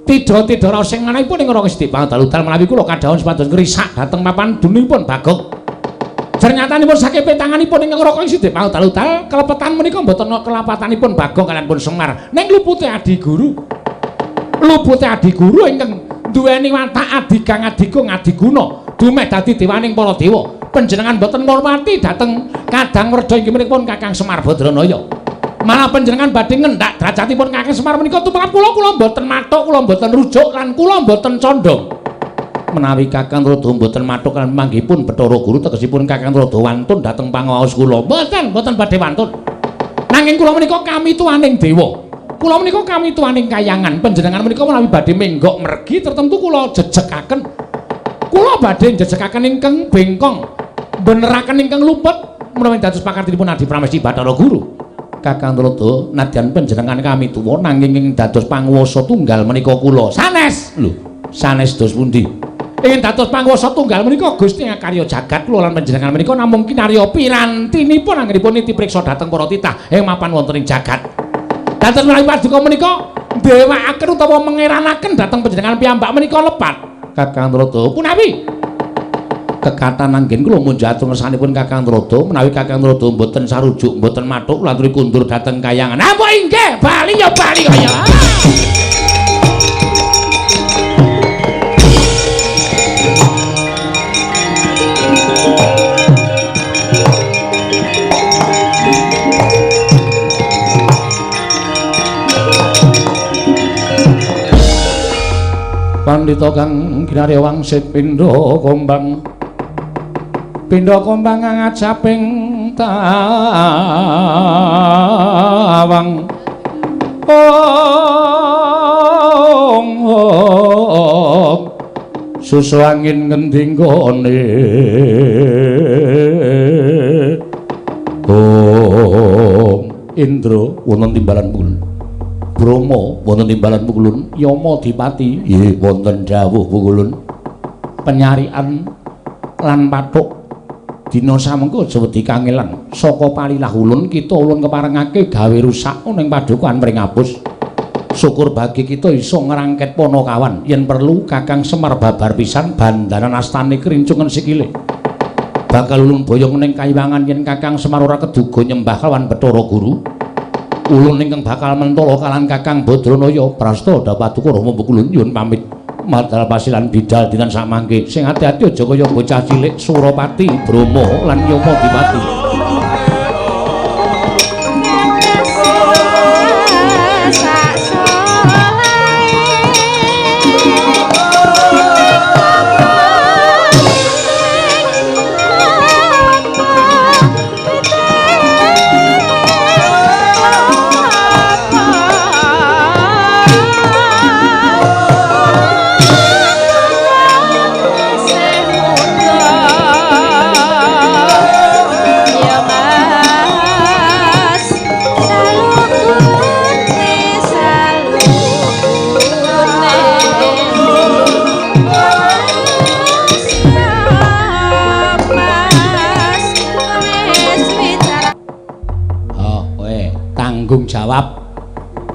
Tidha-tidha raos sing manahipun ing ora sithik pangdaludal menawi kula kadhawuhan supados ngrisak dhateng papan dununipun Bagong. Jernyatanipun saking petanganipun ingkang Raka ing sithik pangdaludal kelepetan menika mboten kelapatanipun Bagong kaliyan pun Semar ning lupute adi guru. Lupute adi guru ingkang duweni watak adigang adigung adiguna dumeh dadi dewaning para dewa. Panjenengan mboten ngurmati dhateng kadang werda inggih menika pun Kakang Semar Badranaya. Malah panjenengan badhe ngendhak derajatipun Kakang Semar menika tumrap kula, kula mboten mathuk, kula mboten rujuk lan kula mboten condong. Menawi Kakang Tuladha mboten mathuk lan manggihipun Bathara Guru tegesipun Kakang Tuladha wantun dhateng pangaos kula. Mboten, mboten badhe wantun. Nanging kula menika kami tuaning dewa. Kula menika kami tuaning kayangan. Panjenengan menika menawi badhe menggok mergi tertentu kula jejekaken. Kula badhe njejekaken ingkang bengkong, beneraken ingkang luput menawi dados pakartinipun Adi Pramesti Bathara Guru. Kakang Tuladha, nadyan panjenengan kami tuwa nanging ing dados panguwasa tunggal menika kula. Sanes. Lho, sanes dos pundi? Ing dados panguwasa tunggal menika Gusti ngakarya jagat kula lan panjenengan menika namung kinarya pirantinipun anggenipun niti priksa dhateng para titah ing mapan wonten ing jagat. Dados menawi paduka menika ndewakaken utawa mengeranaken dhateng panjenengan piyambak menika lepat. Kakang Tuladha, punawi? Kekatan anggen kula munjatur ngersanipun Kakang Narada, menawi Kakang Narada mboten sarujuk, mboten mathuk, kula aturi kundur dhateng kayangan. Ah, mbok inggih, bali ya bali kaya. Pandhita kang ginarya wangsit pindha kombang. Pindha kombang ngajaping tawang. Ong ong susu angin ngendi nggone. Ong Indra wonten timbalan pulun. Brahma wonten timbalan pukulun, Yama Dipati nggih wonten dawuh pukulun. Penyarian lan pathuk dina samengko aja wedi kangelan. Saka palilah ulun kita ulun keparengake gawe rusak ning padukuhan Pringapus. Syukur bagi kita iso ngrangket Panakawan. Yen perlu Kakang Semar babar pisan bandanan astane krincungen sikile. Bakal ulun boyong ning kayiwangan yen Kakang Semar ora keduga nyembah kawan Bathara Guru. Ulun ingkang bakal mentala kalan Kakang Badranaya prasta dapaduka Rama Pukulun nyuwun pamit. Madal pasilan bidal dinten samangke. Sing ati-ati aja kaya bocah cilik Surapati, Brahma lan Yama Dipati. Tanggung jawab.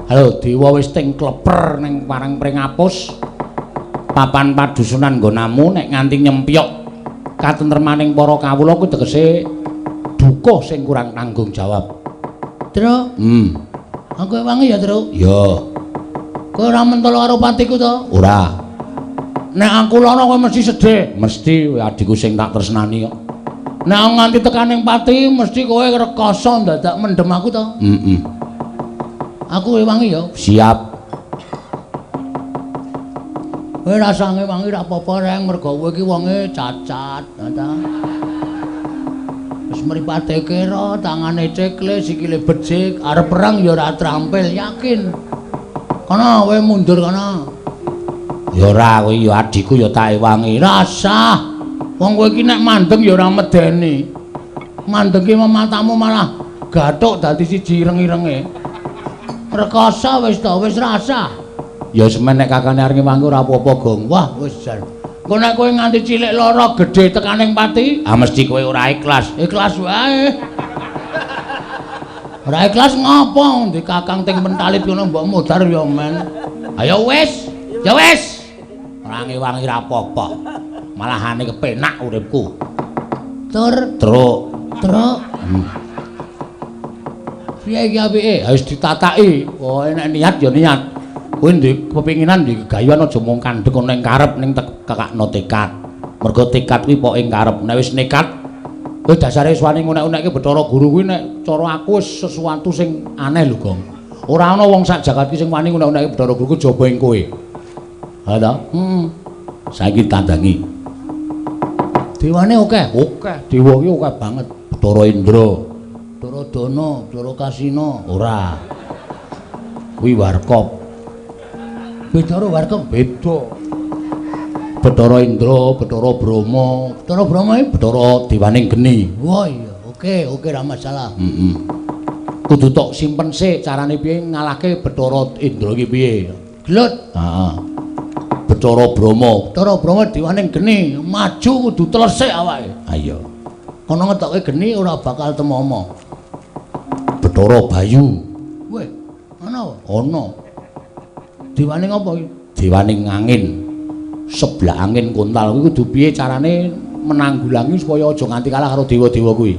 Halo dewa wis ting kleper ning parang Pringapus. Papan padusunan nggonamu nek nganti nyempyok katentremaning para kawula kuwi tegese duka sing kurang tanggung jawab. Truk. Aku ewangi ya, Truk. Iya. Kowe ora mentolo karo patiku to? Ora. Nek aku lara kowe mesti sedih. Mesti adikku sing tak tresnani kok. Nek nganti tekaning pati mesti kowe rekoso ndadak mendem aku to. Heeh. Aku ewangi ya. Siap. Kowe rasah ngewangi ra apa-apa reng mergo kowe iki wonge cacat, ta. Wis mripate kera, tangane cekle, sikile becik, arep perang ya ora trampil, yakin. Kono kowe mundur kono. Ya ora kowe ya adikku ya tak ewangi. Rasah. Wong kowe iki nek mandeng ya ora medeni. Mandeng ki matamu malah gathuk dadi siji ireng-irenge. Rekoso wis to, wis rasah. Ya semen nek kakane arep ngewangi ora apa-apa, Gong. Wah, wis jan. Engko nek kowe nganti cilik lara gedhe tekaning pati, ah mesti kowe ora ikhlas. Ikhlas wae. Ora ikhlas ngopo? Ndi kakang ting mentalit ngono mbok modar ya men. Ayo wis, ya wis. Ora ngewangi ora apa-apa. Malahane kepenak uripku. Tur, truk, truk. Piye iki apike? Wis ditataki. Pokoke nek niat ya niat. Kowe ndek kepinginan ndek gegayuhan aja mung kandhek ana ing karep ning kekakno tekad. Mergo tekad kuwi poke ing karep. Nek wis nekat, kowe dasare wani ngunek-unekke Bathara Guru kuwi nek cara aku wis sesuatu sing aneh lho, Gong. Ora ana wong sak jagat iki sing wani ngunek-unekke Bathara Guru kejaba ing kowe. Ha ta? Heeh. Saiki tandangi. Dewane akeh, akeh. Dewa ki akeh banget. Bathara Indra, Bathara Dana, Bathara Kasina. Ora. Kuwi Warkop. Bathara Warkop beda. Bathara Indra, Bathara Brahma, Bathara Brahma iki Bathara dewaning geni. Wah iya, oke, oke ra masalah. Heeh. Kudu tok simpen sik carane piye ngalahke Bathara Indra iki piye. Gelut. Heeh. Bathara Brahma, Bathara Brahma dewaning geni, maju kudu telesik awake. Ha iya. Kono ngetoke geni ora bakal temomo. Bathara Bayu. Weh, ana? Ana. Dewaning apa iki? Dewaning angin. Sebelah angin kontal kuwi kudu piye carane menanggulangi supaya aja nganti kalah karo dewa-dewa kuwi.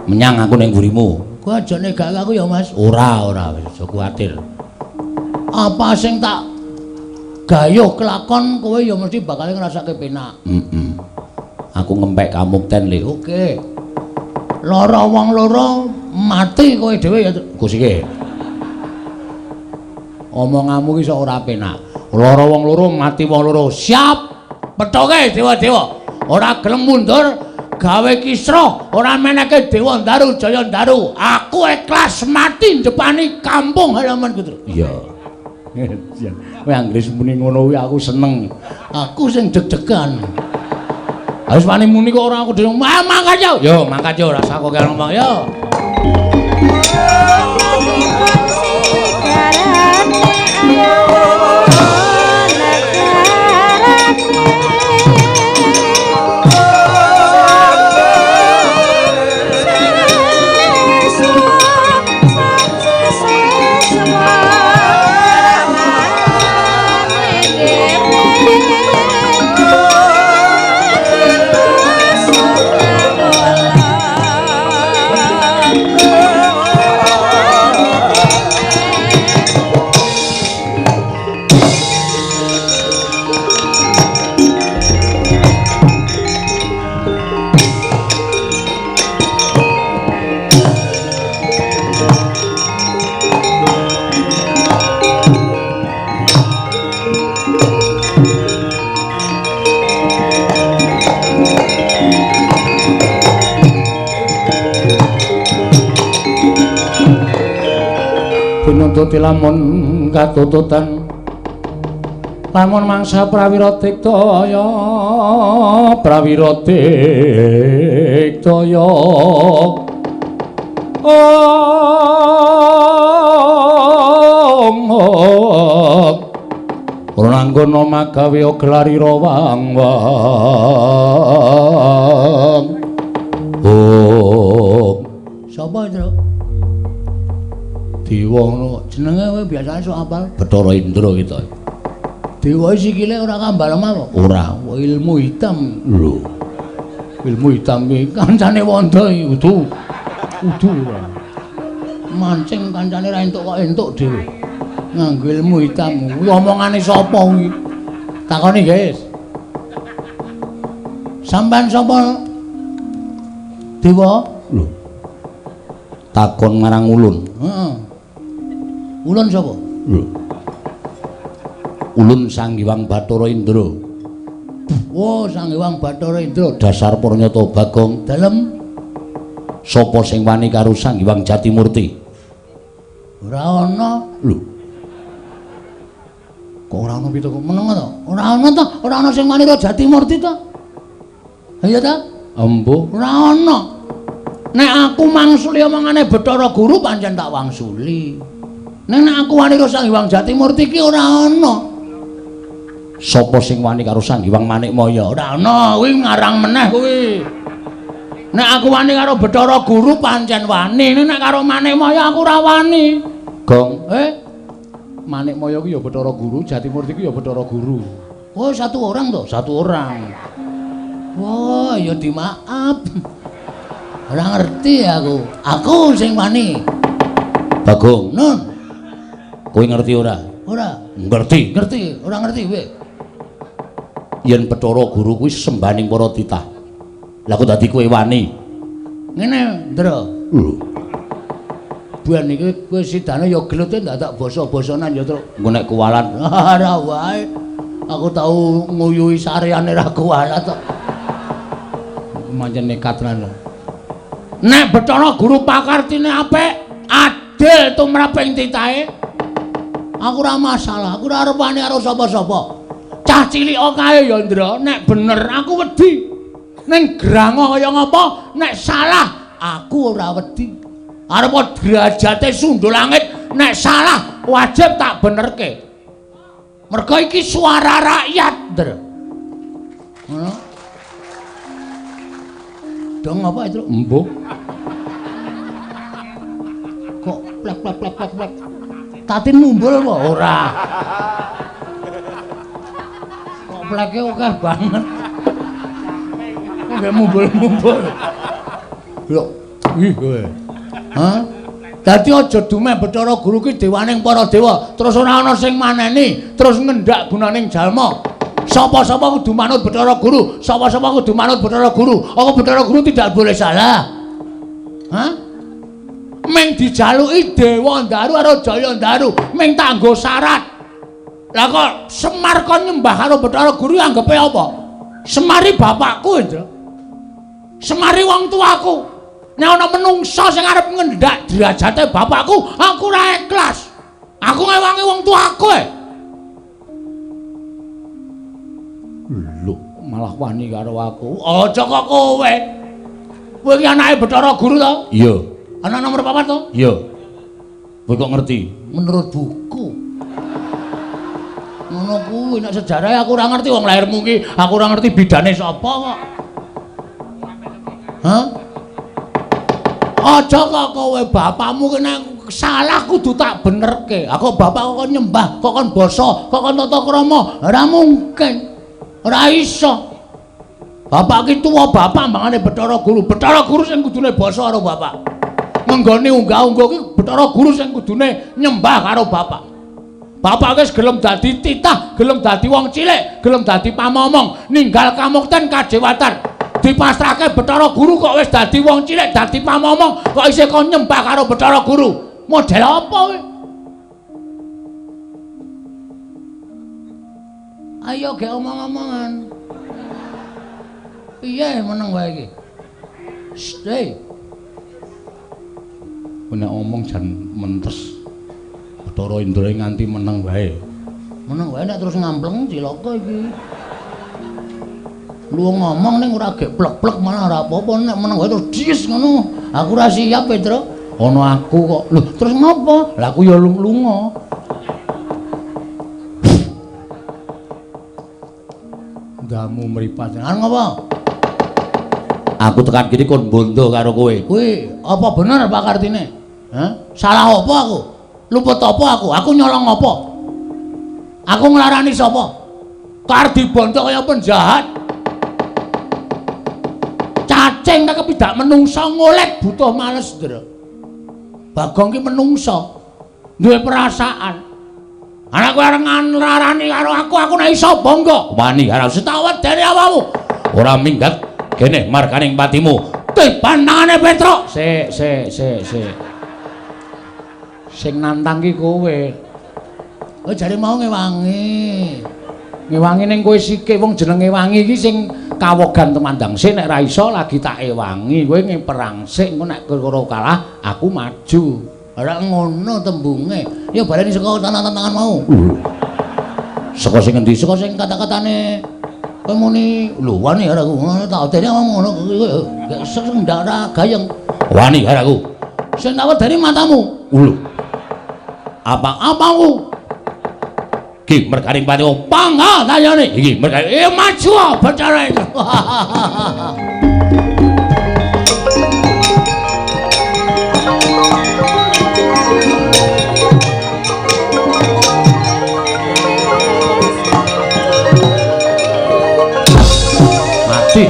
Menyang aku ning mburimu. Kowe aja negak aku ya, Mas. Ora, ora, wis aja kuwatir. Apa sing tak gayuh kelakon kowe ya mesti bakal ngrasake penak. Heeh. Aku ngempek kamukten le. Oke. Lara wong loro mati kowe dhewe ya Kusike. Omonganmu ki sok ora penak. Lara wong loro mati wong loro. Siap. Pethoke dewa-dewa. Ora gelem mundur gawe kisruh, ora meneke Dewa Ndaru Jaya Ndaru. Aku ikhlas mati njepani kampung halaman putra. Iya. Kowe anggere muni ngono kuwi aku seneng. Aku sing deg-degan. Wis wani muni kok ora aku dhewe. Mangkat yo. Yo mangkat yo rasa kok ngomong yo. Pinututi lamun katututan lamun mangsa prawira diktaya prawira diktaya om om Prananggana magawe gelarira wang wang om. Sapa Indra? Dewa ngono jenenge kowe biasane sok apal. Bathara Indra kita. Dewa sikile ora kambal lemah kok. Ora, ilmu hitam. Lho. Ilmu hitam iki kancane wanda iki udu. Udu ora. Mancing kancane ra entuk kok entuk dhewe. Nganggo ilmu hitam. Kuwi omongane sapa kuwi? Takoni, guys. Sampeyan sapa? Dewa? Lho. Takon marang ulun. Heeh. Ulun sapa? Lho. Ulun Sang Hyang Bathara Indra. Oh, Sang Hyang Bathara Indra. Dasar pranyata Bagong. Dalem sapa sing wani karo Sang Hyang Jatimurti? Ora ana. Lho. Kok ora ana pitu kok meneng to? Ora ana to? Ora ana sing wani karo Jatimurti to? Iya ta? Embuh. Ora ana. Nek aku mangsuli omongane Bathara Guru pancen tak wangsuli. Nek nek aku wani karo Sang Hyang Jatimurti ki ora ana. Sapa sing wani karo Sang Hyang Manikmaya? Ora ana, kuwi ngarang meneh kuwi. Nek aku wani karo Bathara Guru pancen wani, nek karo Manikmaya aku ora wani. Gong, Manikmaya kuwi ya Bathara Guru, Jatimurti kuwi ya Bathara Guru. Oh, satu orang to? Satu orang. Wah, ya dimaaf. Ora ngerti aku. Aku sing wani. Bagong, Nun. Kowe ngerti ora? Ora. Ngerti. Ngerti, ora ngerti kowe. Yen Bathara Guru kuwi sembaning para titah. Lah kok dadi kowe wani? Ngene, Ndra. Lho. Ben iki kowe sidane ya gelute ndak tak basa-basanan ya, Truk. Engko nek kuwalan ora wae. Aku tau nguyuhi sareane ra kuwalat kok. Pancen nekat tenan. Nek Bathara Guru pakartine apik, adil tumrap ing titahe. Aku ora masalah, aku ora arep wani karo sapa-sapa. Cah cilik kae ya, Ndra, nek bener aku wedi. Ning grango kaya ngapa, nek salah aku ora wedi. Arep derajate sundul langit, nek salah wajib tak benerke. Mergo iki suara rakyat, Ndra. Ngono. Dong apa itu? Embuh. Kok plek plek plek plek plek. Tatin mumbul apa? Ora. Kok Plek-pleke akeh banget. Nggak mumbul-mumbul. Lho, ih kowe. Hah? Dadi aja dumeh Bathara Guru ki dewaning para dewa, terus ora ana sing maneni, terus ngendak gunaning jalma. Sapa-sapa kudu manut Bathara Guru, sapa-sapa kudu manut Bathara Guru. Apa Bathara Guru tidak boleh salah? Hah? Meng dijaluki Dewa Ndaru karo Jaya Ndaru, meng tanggo syarat. Lah kok Semar kon nyembah karo Bathara Guru anggepe apa? Semari bapakku, Indra. Semari wong tuaku. Nek ana menungsa sing arep ngendak derajate bapakku, aku ora ikhlas. Aku ngewangi wong tuaku e. Lho, malah wani karo aku. Aja kok kowe. Kowe iki anake Bathara Guru to? Iya. Anak nomor 4 to? Iya. Kowe kok ngerti? Menurut buku. Ngono kuwi nek sejarah aku ora ngerti wong lahirmu ki, aku ora ngerti bidane sapa kok. Hah? Aja kok kowe bapakmu ki nek salah kudu tak benerke. Aku bapak kok nyembah, kok kon basa, kok kon tata krama. Ora mungkin. Ora iso. Bapak ki tuwa bapak mangane Bathara Guru. Bathara Guru sing kudune basa karo bapak. Ngenggone unggah-ungguh ki Bathara Guru sing kudune nyembah karo bapak. Bapak wis gelem dadi titah, gelem dadi wong cilik, gelem dadi pamomong, ninggal kamukten kadewatan. Dipasrahke Bathara Guru kok wis dadi wong cilik, dadi pamomong, kok isih kon nyembah karo Bathara Guru. Model apa kowe? Ayo gek omong-omongan. Piye meneng wae iki? Stay. Nek omong jan mentes. Bathara Indra nganti meneng wae. Meneng wae nek terus ngampleng cilaka iki. Lu ngomong ning ora gek plek-plek malah ora apa-apa, nek meneng wae terus dies ngono. Aku ora siap, Petro. Ana aku kok. Lho, terus ngopo? Lah aku ya lunga. Ndamu mripat. Arep ngopo? Aku tekan kene kon bondo karo kowe. Kuwi apa bener Pak Kartine? Hah? Salah apa aku? Luput apa aku? Aku nyolong apa? Aku nglarani sapa? Kar dibondo kaya penjahat. Cacing tak kepidak menungsa ngolet butuh males, Ndra. Bagong ki menungsa. Duwe perasaan. Anak kowe arep nglarani karo aku, aku nek iso bangga. Wani karo setawa dene awakmu. Ora minggat kene markaning patimu. Tiban tangane Petruk. Sik sik sik sik. Sing nantang ki kowe. Oh jare mau ngewangi. Ngewangi ning kowe sike wong jeneng ngewangi iki sing kawogan temandang sik nek ra iso lagi tak ewangi. Kowe ngeperang sik engko nek karo kalah aku maju. Ora ngono tembunge. Ya baleni saka tangan-tangan mau. Saka sing endi? Saka sing kata-katane kowe muni lho wani ora aku ngono tak odene ngomong ngono gak sing ndak ora gayeng. Wani ora aku. Sing tak wedeni matamu. Lho. Apa-apamu? Ki merganing pati pangga tayane. Iki merganing maju Bathara itu. Mati.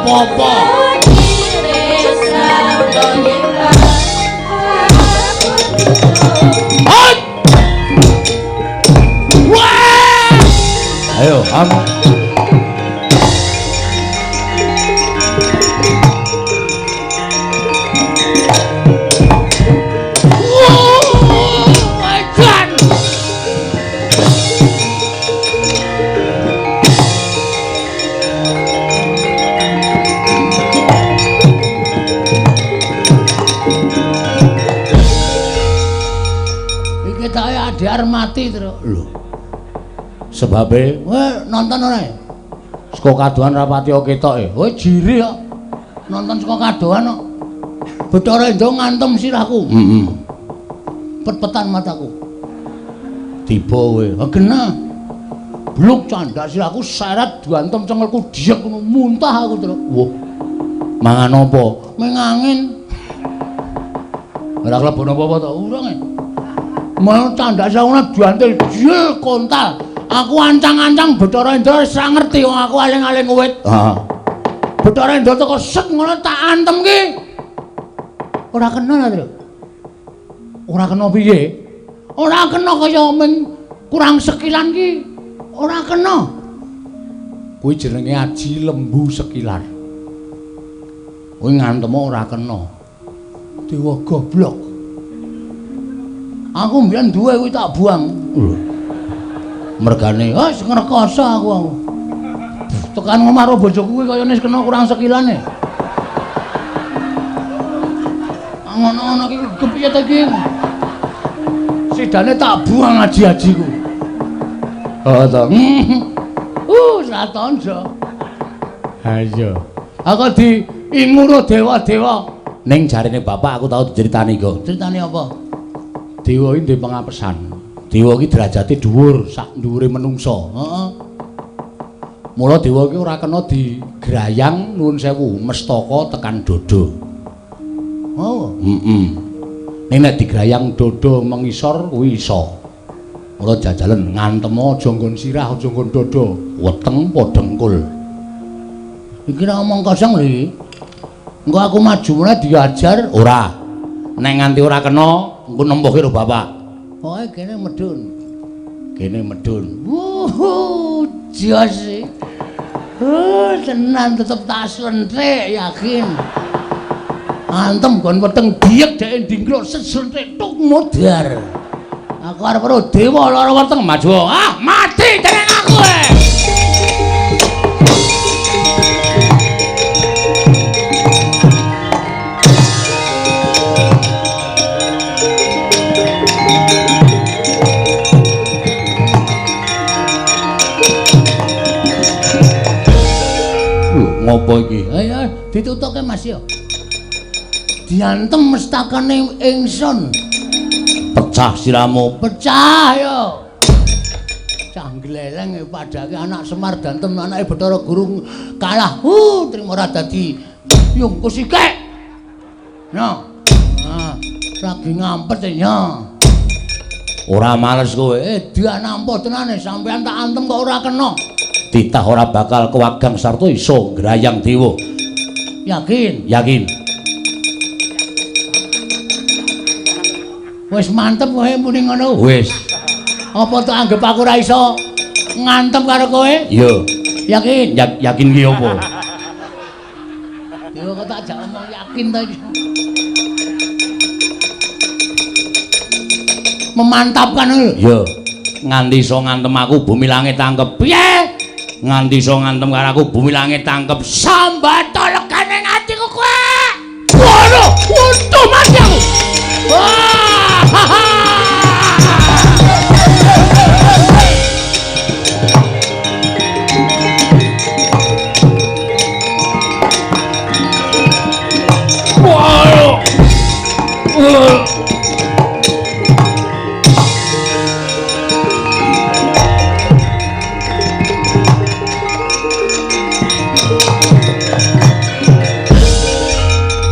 Apa? Ayo, am. Wah! arep mati, Tru. Lho. Sebabe kowe nonton ora? Saka kadohan rapati ketok e. Kowe jiri kok. Nonton saka kadohan kok. Bathara Indra ngantem sirahku. Heeh. Pet-petan mataku. Tiba kowe. Ha genah. Bluk candak sirahku seret diantem cengelku diek ngono muntah aku, Tru. Wah. Mangan apa? Meng angin. Ora klebon apa-apa to, urung e. Mau candak sirahku diantil jil kontal. Aku ancang-ancang Bathara Indra wis ora ngerti wong aku aling-aling wit. Heeh. Bathara Indra teko set ngono tak antem ki. Ora kena ta, Tru? Ora kena piye? Ora kena kaya ming kurang sekilan ki. Ora kena. Kuwi jenenge aji lembu sekilan. Kuwi ngantem ora kena. Dewa goblok. Aku mbiyen duwe kuwi tak buang. Lho. Mergane wis ngrekoso aku. Tekan omah karo bojoku kuwi kayane wis kena kurang sekilane. Ngono-ngono iki kepiye ta iki? Sidane tak buang aji-ajiku. Oh to. Satonjo. Ha iya. Aku diinguro dewa-dewa. Ning jarene bapak aku tau diceritani kok. Critane apa? Dewa iki duwe pangapesan. Dewa iki derajate dhuwur sak dhuwure menungsa. Heeh. Mula dewa iki ora kena digrayang nuwun sewu mestaka tekan dodo. Oh. Heeh. Ning nek digrayang dodo mengisor kuwi iso. Mula jajalen ngantem aja nggon sirah, aja nggon dodo, weteng apa dengkul. Iki ora omong kosong lho iki. Engko aku maju mulai diajar ora. Nek nganti ora kena, engko nempuhke karo bapak. Pokoke kene medun. Kene medun. Wuh, jos iki. Tenan tetep tak slenthik yakin. Antem gon weteng diek dhek ndingkluk slenthik tuk modar. Aku arep karo dewa lara weteng maju. Ah, mati jeneng aku. Ngopo iki? Ayo ditutuke Mas yo. Diantem mestakane ingsun. Pecah siramu. Pecah yo. Cah gleleng padake anak Semar dantem anake Bathara Guru kalah. Trimo ora dadi yung kusike. No. Ah, lagi ngampet ya. Ora males kowe. Dia nampa tenane sampean tak antem kok ora kena. Titah ora bakal kewagang sarta iso ngrayang dewa. Yakin? Yakin. Wis mantep kowe muni ngono. Wis. Apa tak anggap aku ora iso ngantem karo kowe? Iya. Yakin? Yakin ki apa? Dewa kok tak jak omong yakin ta iki. Memantapkan lho. Iya. Nganti iso ngantem aku bumi langit tangkep. Piye? Nganti iso ngantem karo aku bumi langit tangkep. Sambato legane atiku kowe. Waduh, untuh mati aku. Wah.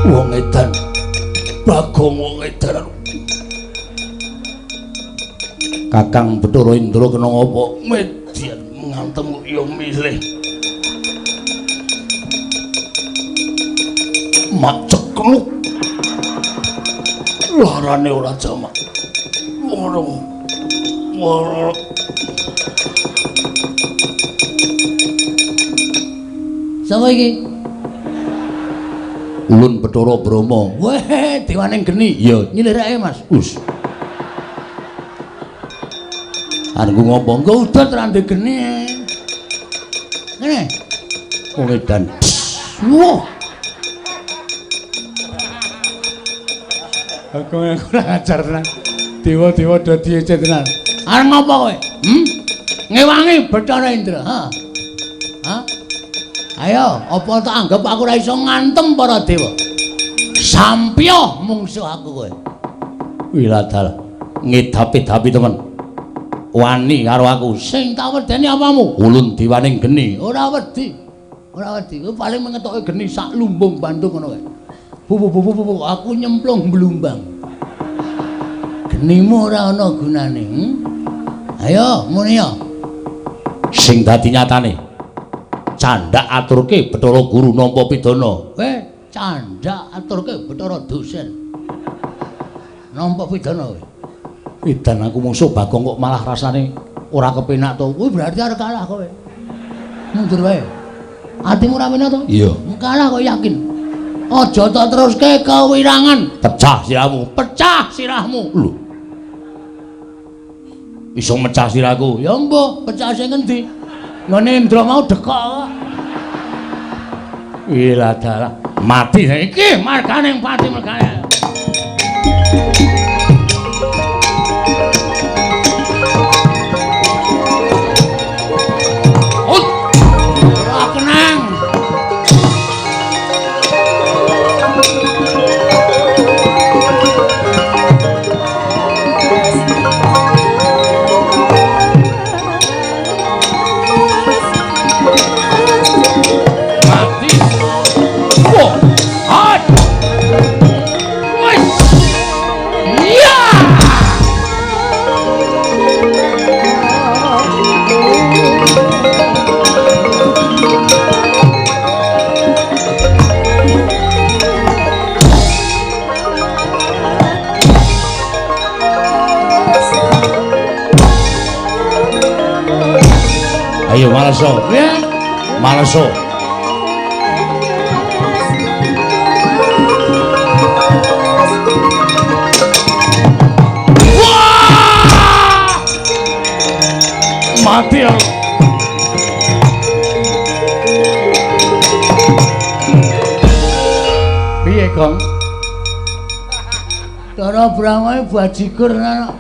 Wong edan. Bagong wong edan. Kakang Bathara Indra kena ngopo? Median ngantem kok ya milih. Mak cekluk. Larane ora jamak. Ngono. Ngono. Sapa iki? Ulun Bathara Brahma. Weh, dewane geni. Iya, nyilirake Mas. Us. Arep ngopo? Engko udat ra ndek geni. Ngene. Wong edan. Wah. Aku kurang ajar tenan. Dewa-dewa do diece tenan. Arep ngopo kowe? Ngewangi Bathara Indra, ha? Ha? Ayo, apa tak anggap aku ora iso ngantem para dewa? Sampya mungsuh aku kowe. Wiladal ngedapi-dapi temen. Wani karo aku. Sing tak wedeni apamu? Ulun diwaning geni. Ora wedi. Ora wedi. Kowe paling mengetoke geni sak lumbung Bandung ngono kae. Bu bu bu bu aku nyemplung blumbang. Genimu ora ana gunane. Ayo muni ya. Sing dadi nyatane. Candhak aturke Bathara Guru nampa pidana. Kowe candhak aturke Bathara dosen. Nampa pidana kowe. Edan aku mungsuh Bagong kok malah rasane ora kepenak to. Kuwi berarti arep kalah kowe. Mundur wae. Atimu ora penak to? Iya. Kalah kok yakin. Aja tak teruske kewirangan. Pecah sirahmu. Pecah sirahmu. Lho. Iso mecah sirahku. Ya mbuh, pecah sing endi? Ngene Indra mau dekok kok. Wiladala. Mati iki marganing pati mergane. Ayo maleso. Ya, maleso. Wah! Mati aku. Piye, Gong? Cara Brahma bajigur ana.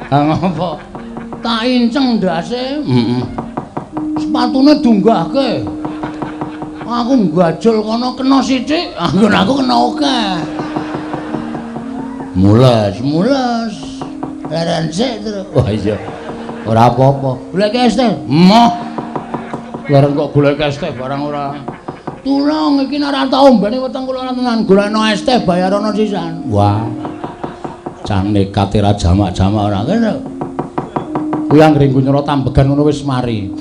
Ha ngopo? Tak inceng ndase. Heeh. Sepatune dunggahke. Aku nggajul kono kena sithik, anggon aku kena akeh. Mules, mules. Leren sik, Tru. Wah iya. Ora apa-apa. Golek es teh. Emoh. Leren kok golek es teh barang ora. Tulung iki nek ora tau ombene weteng kula ora tenan golekno es teh bayarono sisan. Wah. Cah nekate ra jamak-jamak ora kene. Kuwi anggere nggo nyerot ambegan ngono wis mari.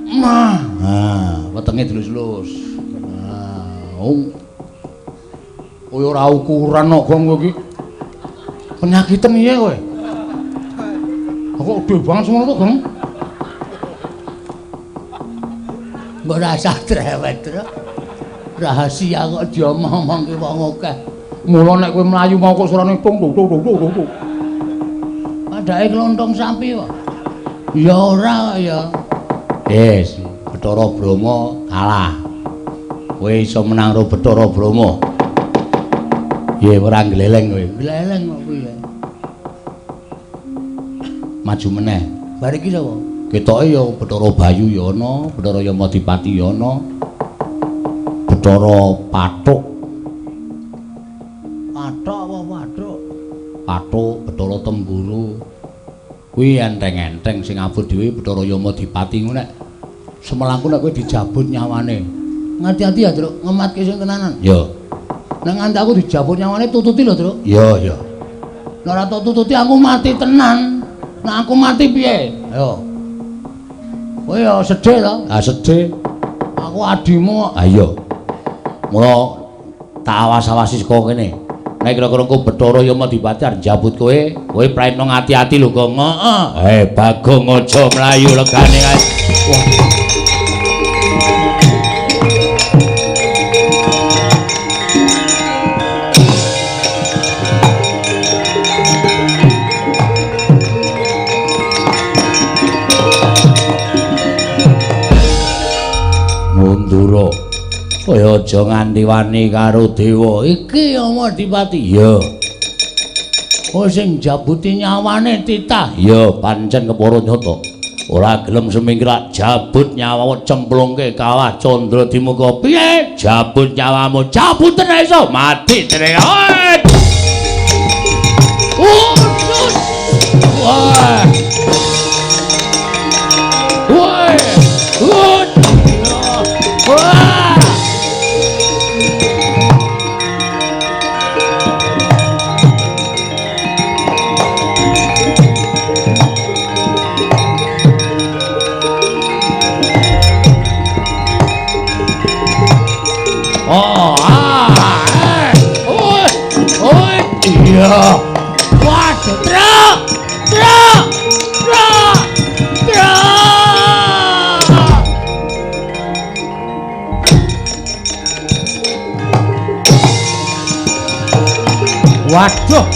Mah. Ha, wetenge dilus-lus. Ha, oh. Kowe ora ukuran kok Gong kowe iki. Penyakiten piye kowe? Aku gede banget semono to, Gong. Mbok rasah drewet, Tru. Rahasia kok diomong-omongke wong akeh. Mula nek kowe mlayu mau kok suarane tung tung tung tung tung. Padake klontong sapi kok. Ya ora ya. Wis, Bathara Brahma kalah. Kowe iso menang karo Bathara Brahma. Piye ora gleleng kowe? Gleleng kok piye? Maju meneh. Bar iki sapa? Ketoke ya Bathara Bayu ya ana, Bathara Yamadipati ya ana. Bathara Pathuk. Pathuk apa Pathuk? Pathuk, Bathara Temburu. Kuwi enteng-enteng sing abot dhewe Bathara Yamadipati ngono nek semelangku nek kowe dijabut nyawane. Ngati-ati ya, Truk, ngematke sing tenanan. Ya. Nek nganti aku dijabut nyawane tututi lho, Truk. Ya, ya. Nek ora tok tututi aku mati tenan. Nek aku mati piye? Ayo. Kowe ya sedih to? Ah sedih. Aku adimu kok. Ah iya. Mula tak awas-awasi saka kene. Nek kira-kira engko Bathara Yamadipati arep njabut kowe, kowe praitno ngati-ati lho, Gong. Heeh. Eh, Bagong aja mlayu legane kae. Wah. Mundura. Kowe aja nganti wani karo dewa. Iki Yamadipati. Iya. Oh sing jabuti nyawane titah. Ya pancen kepara nyata. Ora gelem semingkrak jabut nyawamu cemplungke kawah Candra Dimuka. Piye? Jabut nyawamu, jabuten iso mati teneng. Wah. Wah. Wah. Oh, ah, oh, oh, iya. Waduh, truk, truk, truk, truk. Waduh.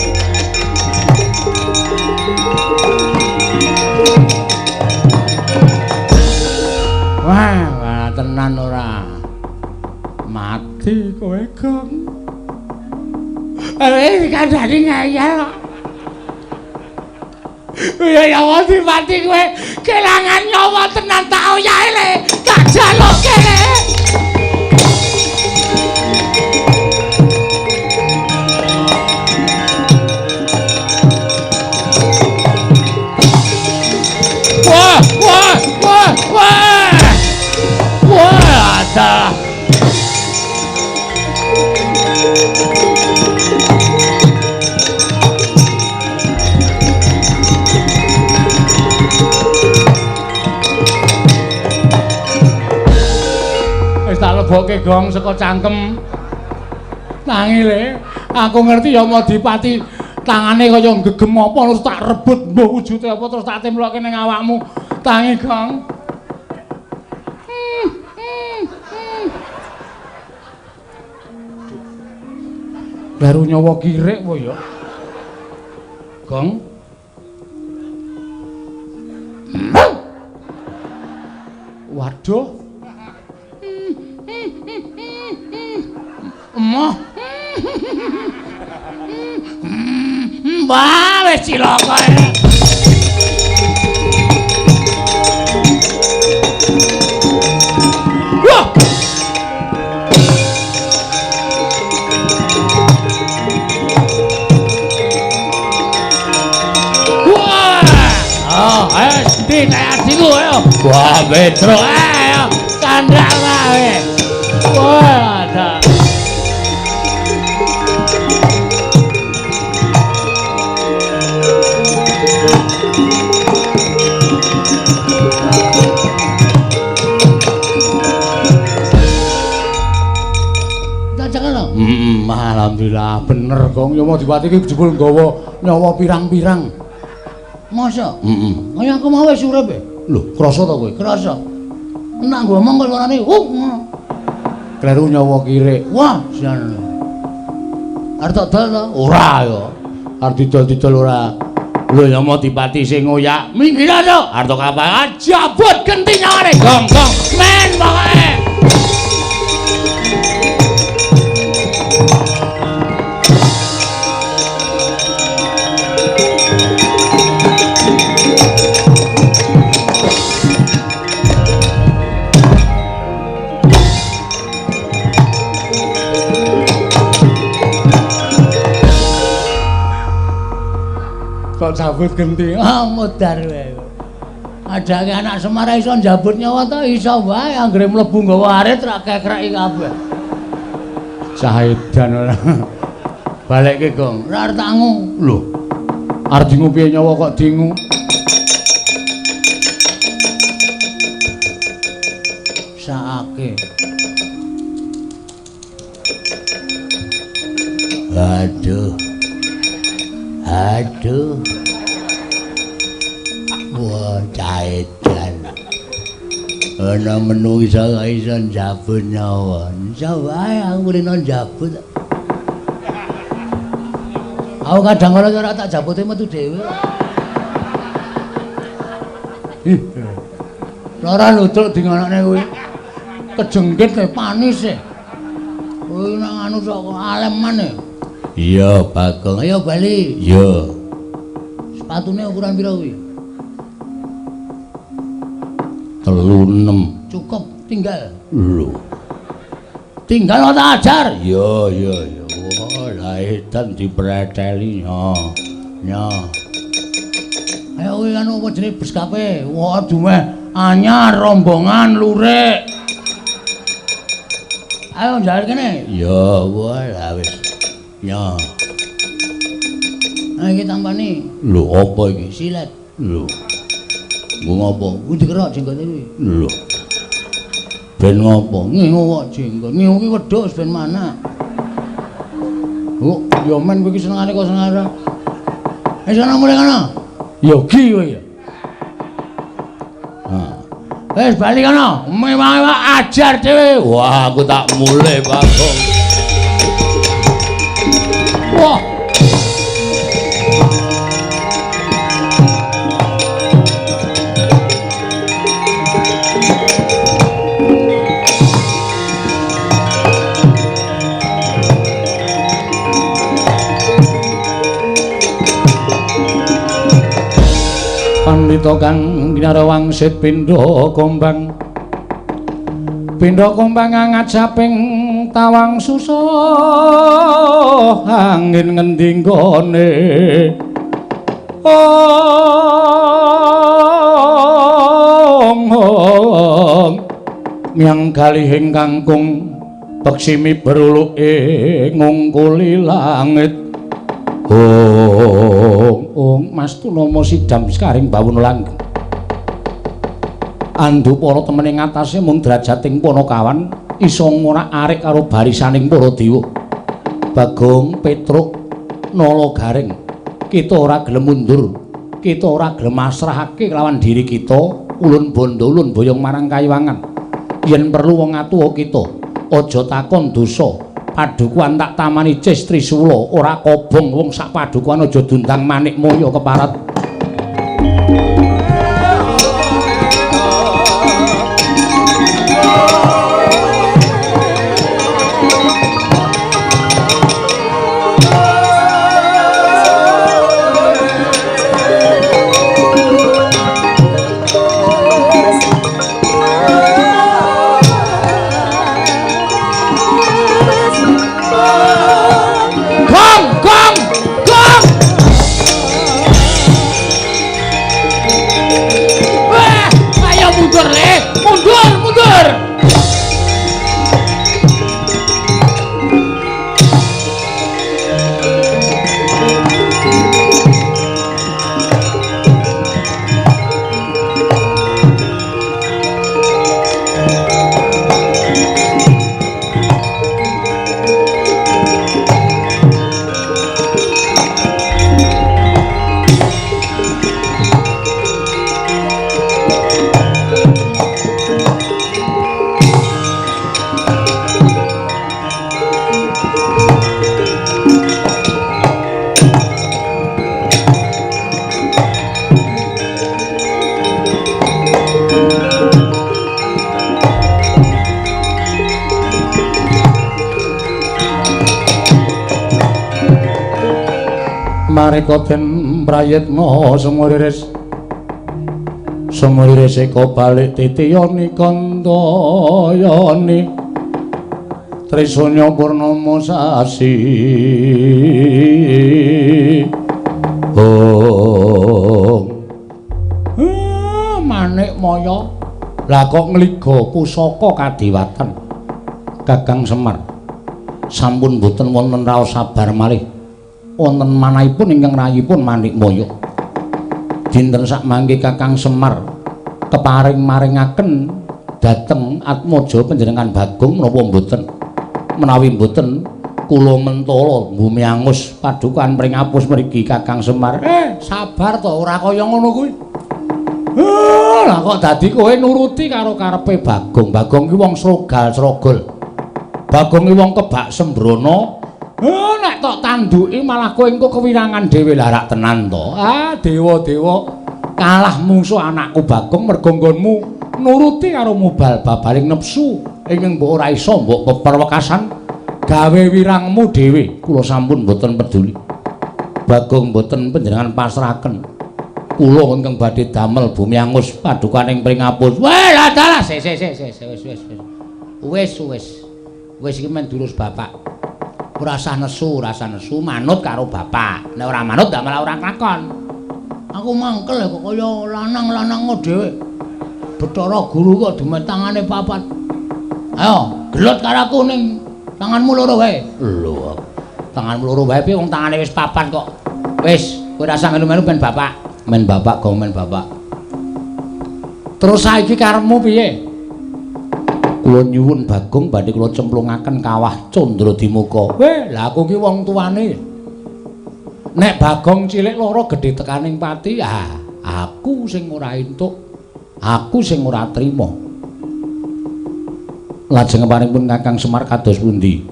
Wah, wah, tenan ora. Mati kowe, Gong. Eh, dikandani ngeyel kok. Ya ya mati kowe, kelangan nyawa tenan tak oyahe le. Tak jaluke le. Wah, wah, wah, wah. Wah, ada. Wis tak lebokke gong saka cangkem. Tangi le, aku ngerti ya Madipati tangane kaya gegem apa terus tak rebut mbuh wujude apa terus tak templokke ning awakmu. Tangi gong. Baru nyawa kirik apa ya? Gong. Waduh. Emoh. Wah, wis cilaka. Wah. Wah. Oh, ayo ndi adikku ayo. Wah, Petro ayo candhak wae. Wah, ada. Alhamdulillah bener Gong ya Madipati iki jebul nggawa nyawa pirang-pirang. Masa? Heeh. Kaya aku mau wis urip e. Lho, krasa ta kowe? Krasa. Nek ngomong kok suarane ngono. Kleru nyawa kirik. Wah, jan. Arep tak dol ta? Ora ya. Arep didol-didol ora. Lho ya Madipati sing ngoyak. Minggir to. Arep kapal jabut genti nyawane. Gong, gong. Men pokoke. Kok jabut genti? Ah, modar wae. Adake anak Semar iso njabut nyawa ta iso wae anggere mlebu nggawa arit rak kekreki kabeh. Saedan ora. Balekke, Gong. Ora arep tak ngu. Lho. Arep dingu piye nyawa kok dingu? Saake. Aduh. Aduh. Wah, caedan. Ana menungsa kok iso njabut nyawa. Iso wae aku rene njabut. Aku kadang kala ora tak jabute metu dhewe. Ih. Ora lutruk dingonokne kuwi. Kejengkit e panis e. Kuwi nang anu sok aleman e. Iya, Bagong. Ayo bali. Iya. Sepatune ukuran pira kuwi? 36. Cukup, tinggal. Lho. Tinggal tak ajar. Iya, iya, iya. Wah, lah edan dipreteli. Ya. Ya. Ayo kuwi anu apa jenenge beskape? Wah, dumeh anyar rombongan lurik. Ayo njaluk kene. Ya, wah lah wis. Ya. Nah iki tampani. Lho, apa iki? Silet. Lho. Nggo ngopo? Kuwi dikerok jenggote kuwi. Lho. Ben ngopo? Ngingu kok jenggot. Ngingu ki wedhus ben mana. Oh, ya men kowe iki senengane kok senengane. Wis ana mulih kono. Yogi kowe ya. Wis bali kono. Mewah-mewah ajar dhewe. Wah, aku tak mulih, Bagong. Wah. Pandhita kang kinara wangsit pindha kombang. Pindha kombang ngajaping tawang susuh angin ngendi nggone. Ong miang galihing kangkung peksimi beruluke ngungkuli langit. Ong ong Mas Tunama sidam sekaring bawono langgeng. Andu para temen ing atase mung drajating Panakawan iso ngorak-arik karo barisaning para dewa. Bagong, Petruk, Nala Gareng, kita ora gelem mundur, kita ora gelem masrahake kelawan diri kita, ulun bondo ulun boyong marang kayiwangan. Yen perlu wong atuwa kita, aja takon dosa. Padukuhan tak tamani Cis Trisula, ora kobong wong sak padukuhan aja dundang manik moyo keparat. Mareka den prayitna sumuriris sumuriris eka balik titiyani kantayani Trisanya purnama sasi. Oh. Manik Maya lah kok ngliga pusaka kadewatan Kakang Semar sampun boten wonten raos sabar malih wonten manahipun ingkang rayipun Manik Maya. Dinten sakmangke Kakang Semar keparing maringaken dhateng Atmaja panjenengan Bagong menapa mboten? Menawi mboten kula mentala bumi angus padukan pringapus mriki Kakang Semar. Sabar to, ora kaya ngono kuwi. Lah kok dadi kowe nuruti karo karepe Bagong. Bagong ki wong srogal-srogol. Bagong ki wong kebak sembrono. Nek tok tanduki malah kowe engko kewirangan dhewe. Lah rak tenan to. Ah, dewa-dewa kalah mungsuh anakku Bagong mergo nggonmu nuruti karo mubal babaling nepsu ingkang mbok ora iso mbok peperwekasan. Gawe wirangmu dhewe, kula sampun mboten peduli. Bagong mboten panjenengan pasrahaken. Kula ingkang badhe damel bumi angus padukaning pringapus. Weh, lah dalah, sik sik sik sik wis wis wis. Wis wis. Wis iki men durus bapak. Ora usah nesu, ora usah nesu, manut karo bapak. Nek ora manut ndak malah ora kelakon. Aku mangkel kok kaya lanang-lanang dhewe. Bathara Guru kok dumet tangane papat. Ayo, gelut karo aku ning tanganmu loro wae. Lho, tanganmu loro wae piye wong tangane wis papat kok. Wis, kowe ora usah melu-melu ben bapak. Men bapak gong men bapak. Terus saiki karepmu piye? Kula nyuwun Bagong badhe kula cemplungaken kawah Candradimuka. Weh, lah aku ki wong tuane. Nek Bagong cilik loro gedhe tekaning pati, ah, aku sing ora entuk. Aku sing ora trima. Lajeng paringipun Kakang Semar kados pundi?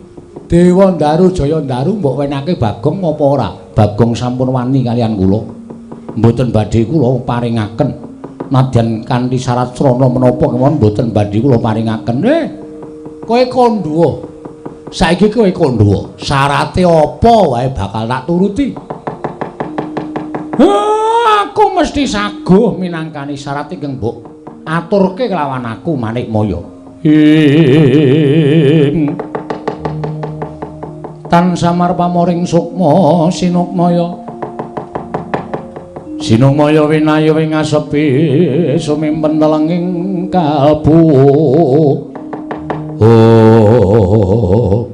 Dewa Ndaru Jaya Ndaru mbok wenake Bagong apa ora? Bagong sampun wani kalian kula. Mboten badhe kula paringaken. Nadyan kanthi syarat srana menapa kemawon mboten badhe kula paringaken. Kowe kandha. Saiki kowe kandha. Syarate apa wae bakal tak turuti. Aku mesti saguh minangkani syarat ingkang mbok aturke kelawan aku Manikmaya. Ing tan samar pamoring sukma sinukmaya. Sinukmaya winaya wing asepi sumimpen telenging kalbu. Oh.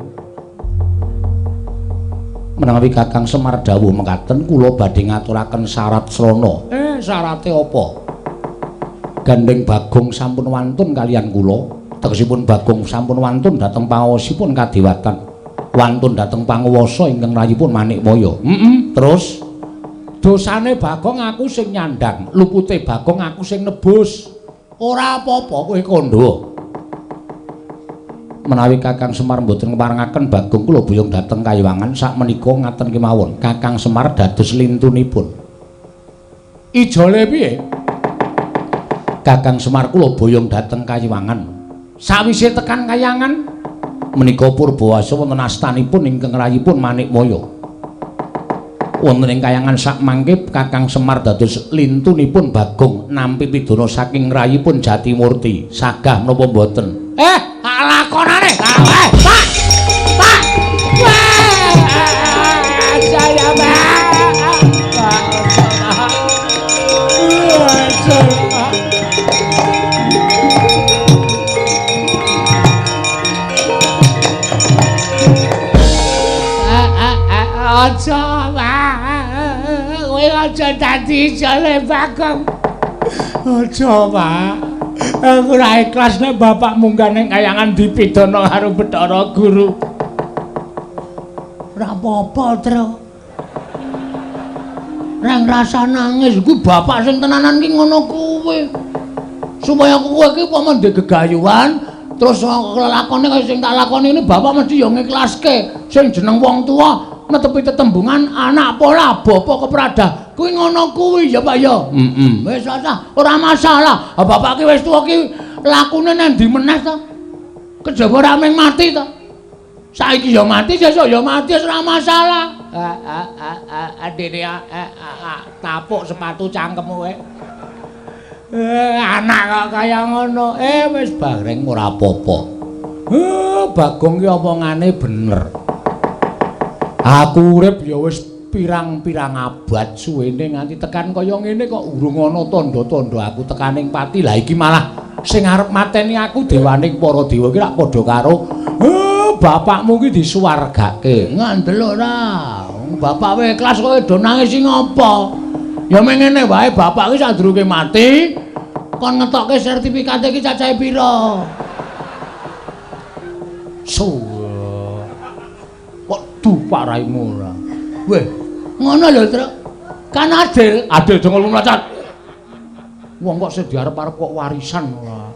Menawi Kakang Semar dawuh mekaten kula badhe ngaturaken syarat srana. Syarate apa? Gandeng Bagong sampun wantun kalian kula. Tegesipun Bagong sampun wantun dhateng pangaosipun kadewatan. Wantun dhateng panguwasa ingkang rayipun Manikmaya. Terus dosane Bagong aku sing nyandhang, lupute Bagong aku sing nebus. Ora apa-apa kowe kandha. Menawi Kakang Semar mboten ngeparengaken Bagong kula boyong dhateng Kayiwangan sakmenika ngaten kemawon. Kakang Semar dados lintunipun. Ijole piye? Kakang Semar kula boyong dhateng Kayiwangan. Sawise tekan Kayangan menika Purbawasa wonten astanipun ingkang rayipun Manikmaya. Wonten ing Kayangan sakmangke Kakang Semar dados lintunipun Bagong nampi pidana saking rayipun Jatimurti. Sagah menapa mboten? Lakonane. Pak. Pak. Saya Pak. Pak. Aja, Pak. Kowe aja dadi jale Bagong. Aja, Pak. Aku ora ikhlas nek bapak munggah ning kayangan dipidana karo Bathara Guru. Ora apa-apa, Tru. Reng rasa nangis kuwi bapak sing tenanan ki ngono kuwi. Supaya kowe iki upama ndek gegayuhan terus lelakone kaya sing tak lakoni ini bapak mesti ya ngiklaske. Sing jeneng wong tuwa netepi tetembungan anak pola bapak kepradah kuwi ngono kuwi ya Pak ya. Wis ora masalah. Bapak ki wis tuwa ki lakune nang ndi meneh to? Kejaba ora mung mati to. Saiki ya mati, sesuk ya mati, wis ora masalah. Dene tapuk sepatu cangkemmu kowe. Anak kok kaya ngono. Wis bareng ora apa-apa. Bagong ki omongane bener. Aku urip ya wis pirang-pirang abad suwene nganti tekan kaya ngene kok urung ana tandha-tandha aku tekaning pati. Lah iki malah sing arep mateni aku dewaning para dewa iki rak padha karo bapakmu iki disuwargake. Ngandel ora? Bapak wae ikhlas kowe do nangis sing apa? Ya meng ngene wae bapak iki sadurunge mati kon ngetokke sertifikate iki cacahe pira? Kok dupak raimu ora? Weh, ngono lho, Truk. Kan adil. Adil dong mlacat. Wong kok sing diarep-arep kok warisan ora.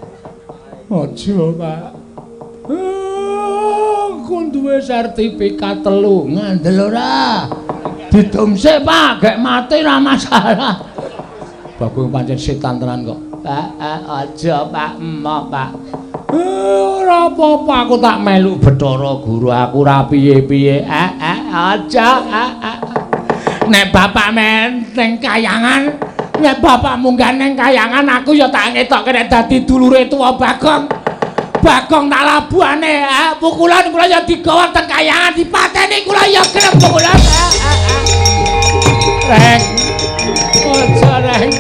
Aja, Pak. Aku duwe sertifikat 3. Ngandel ora? Didum sik, Pak, gek mati ora masalah. Bagong pancen setan tenan kok. Pak, aja, Pak, emoh, Pak. Ora apa-apa aku tak melu Bathara Guru, aku ora piye-piye. Aja. Nek bapak men ning kayangan, nek bapak munggah ning kayangan aku ya tak ngetokke nek dadi dulure tuwa Bagong. Bagong tak labuhane, pukulan kula ya digawa teng kayangan dipateni kula ya gelem pukulan. Reng. Aja reng.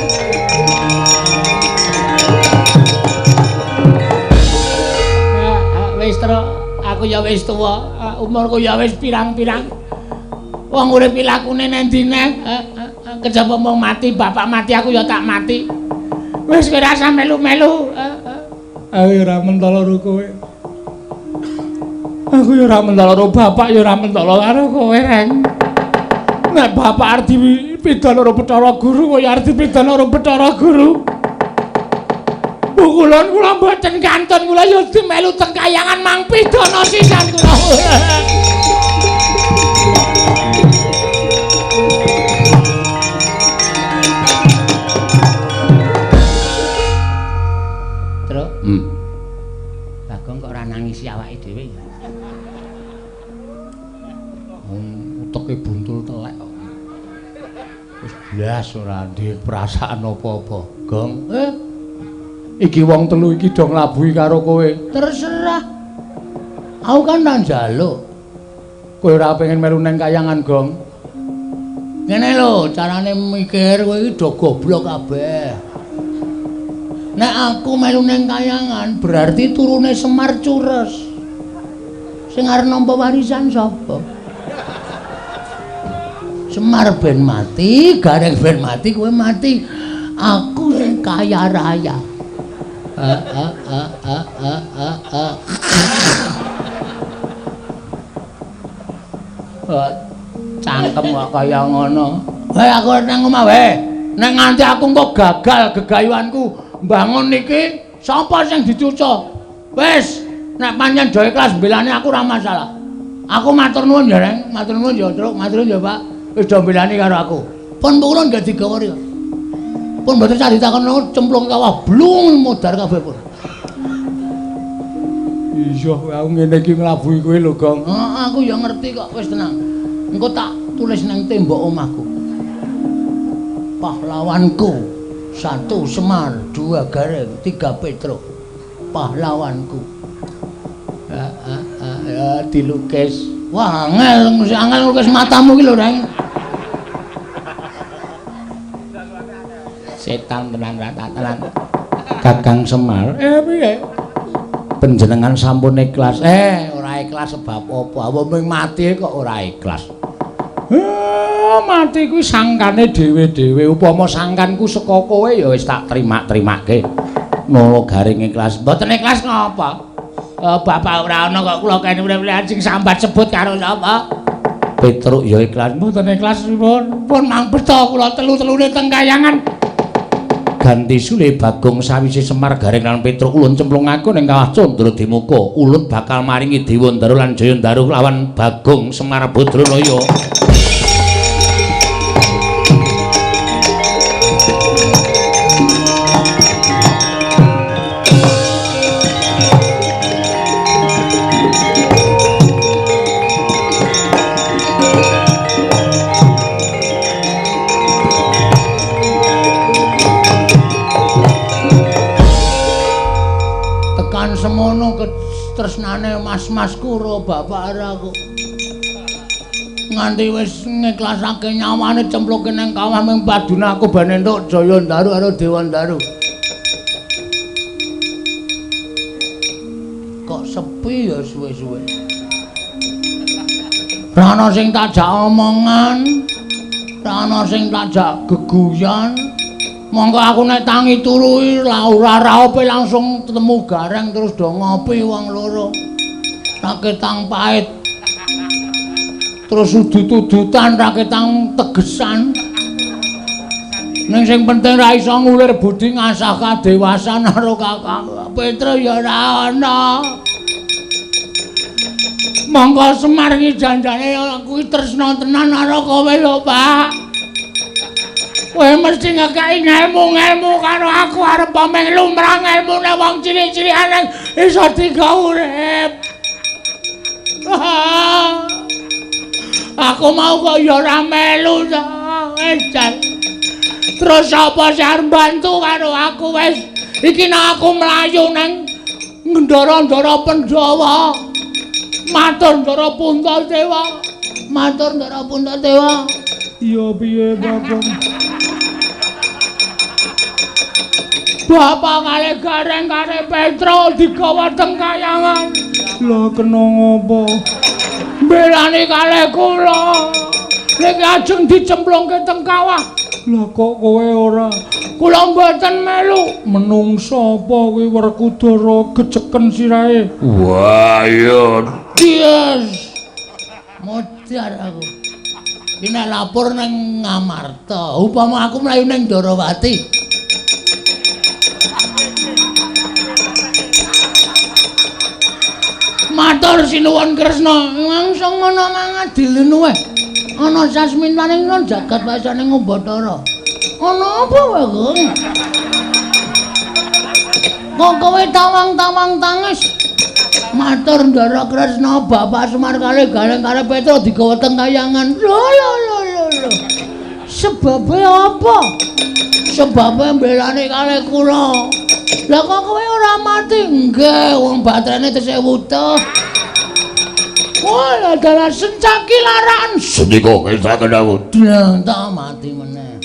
Wis tru, aku ya wis tuwa, umurku ya wis pirang-pirang. Wong urip iki lakune nang ndi neh? Kejaba mung mati, bapak mati aku ya tak mati. Wis kowe ora melu-melu. Aku ya ora mentala karo kowe. Aku ya ora mentala karo bapak ya ora mentala karo kowe, Reng. Nek bapak arep dipidana karo Bathara Guru, kowe arep dipidana karo Bathara Guru. Pukulan kula mboten kantun, kula ya dimelu teng kayangan mang pidana sisan kula. Truk. Bagong kok ora nangisi awake dhewe. Uteke buntul telek kok. Wis blas ora duwe perasaan apa-apa, Gong. Iki wong telu iki do nglabuhi karo kowe. Terserah. Aku kan nang njaluk. Kowe ora pengen melu nang kayangan, Gong. Ngene lho, carane mikir kowe iki do goblok kabeh. Nek aku melu nang kayangan berarti turune Semar cures. Sing arep nampa warisan sapa? Semar ben mati, Gareng ben mati, kowe mati. Aku sing kaya raya. Cangkem kok kaya ngono. Hei aku nang omah wae. Nek nganti aku engko gagal gegayuanku mbangun iki, sapa sing dicuca? Wis, nek pancen do ikhlas mbelani aku ora masalah. Aku matur nuwun ya, Reng. Matur nuwun ya, Truk. Matur nuwun ya, Pak. Wis do mbelani karo aku. Pun pukulun gak digawa rika. Pun mboten sah ditakon cemplung kawah blung modar kabeh pun. Iya, aku ngene iki nglabuhi kowe lho, Gong. Heeh, aku ya ngerti kok, wis tenang. Engko tak tulis nang tembok omahku. Pahlawanku 1 Semar, 2 Gareng, 3 Petruk. Pahlawanku. Ya dilukis. Wah, angel, angel nglukis matamu ki lho, Reng. Setan tenan rata tenan. Kakang Semar, piye? Panjenengan sampun ikhlas. Ora ikhlas sebab apa? Wong mati kok ora ikhlas. Mati kuwi sangkane dhewe-dhewe. Upama sangkanku saka kowe ya wis tak terima-terimake. Ngono garing ikhlas. Mboten ikhlas ngapa? Bapak ora ana kok kula kene urip sing sambat sebut karo sapa? Petruk ya ikhlas. Mboten ikhlas pun. Pun mang beto kula telu-telune teng kayangan. Ganti sule Bagong sawise Semar Gareng lan Petruk ulun cemplungake ning kawah Candra Dimuka. Ulun bakal maringi Dewa Ndaru lan Jaya Ndaru lawan Bagong Semar Badranaya. Semono ketresnane mas-masku ro bapak aku. Nganti wis ngiklasake nyawane cempluke nang kawah ming padune aku ben entuk Jaya Ndaru karo Dewa Ndaru. Kok sepi ya suwe-suwe. Ra ana sing tak jak omongan, ra ana sing tak jak geguyan. Monggo aku nek tangi turu ora raope langsung ketemu Gareng terus do ngopi wong loro. Raketang pahit. Terus udut-udutan raketang tegesan. Ning sing penting ra iso ngulir budi ngasah kadewasan karo Kakang Petro ya ora ana. Monggo Semar iki janjane aku tresna tenan karo kowe lho, Pak. Kowe mesti ngekeki ngelmu-ngelmu karo aku arep meng lumrah ngelmune wong cilik-cilikan iso digawe urip. Aku mau kok ya ora melu to. Wis jan. Terus sapa sing arep bantu karo aku wis? Iki nek aku mlayu nang ndara-ndara Pandhawa. Matur Ndara Puntadewa. Matur Ndara Puntadewa. Iya piye, Bagong? Bapak kali Gareng kali Petro digawa teng kayangan. Lah kena ngopo? Mbelani kalih kula. Niki ajeng dicemplungke teng kawah. Lah kok kowe ora? Kula mboten melu. Menungsa apa kuwi Werkudara geceken sirahe? Wah, iya. Yes. Modar aku. Iki nek lapor nang Ngamarta, upama aku mlayu nang Ndarawati. Matur sinuwun Kresna, langsung ngono mangadilinu wae. Ana sasmintaning nang jagat wasane Bathara. Ana apa wae, Gong? Kok kowe tawang-tawang tangis? Matur Ndara Kresna, Bapak Semar kalih Gareng kalih Petro digawa teng kayangan. Lho lho lho lho. Sebabe apa? Sebabe mbelani kalih kula. Lah kok kowe ora mati? Nggih, wong baterene tesih wutuh. Wah, dalah sencaki laran. Sendika ngesaken aku. Dlang tak mati meneh.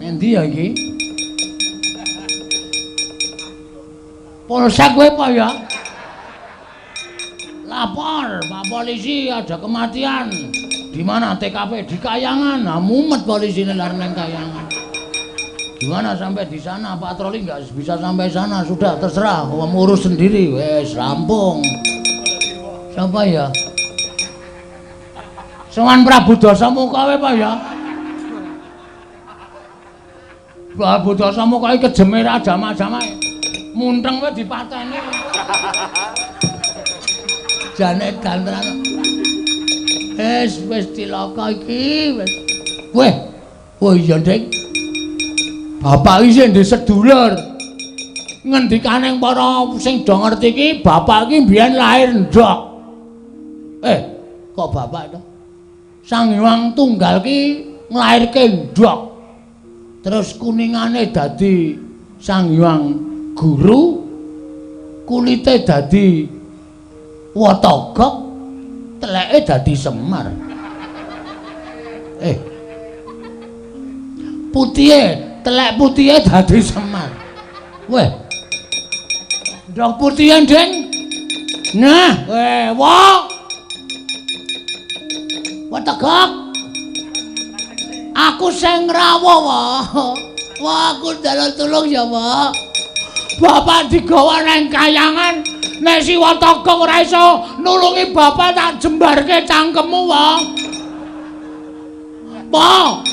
Nendi ya iki? Polsek kowe apa ya? Lapor, Pak Polisi ada kematian. Di mana TKP? Di Kayangan. Nah, mumet polisine lar nang Kayangan. Gimana sampai di sana? Patroli nggak bisa sampai sana. Sudah terserah, kamu urus sendiri. Wes rampung. Siapa ya? Sowan Prabu Dasamuka kowe apa ya? Prabu Dasamuka iki kejeme ra jamak-jamak. Munteng kowe dipateni. Jane dantenan. Wes wis cilaka iki wis. Weh. Oh iya, Dik. Bapak iki sing ndek sedulur. Ngendikane para sing do ngerti iki, bapak iki mbiyen lahir ndok. Kok bapak to? Sang Hyang Tunggal ki nglairke ndok. Terus kuningane dadi Sang Hyang Guru, kulite dadi Watagok, teleke dadi Semar. Putihe, telek putihe dadi Semar. Weh. Ndok putihe, Ding. Nah, weh, wah. Watagok. Aku sing ngrawuh, wah. Wah, aku njaluk tulung ya, Pak. Bapak digawa nang kayangan. Nek si Watagok ora iso nulungi bapak tak jembarke cangkemmu, wah. Pak.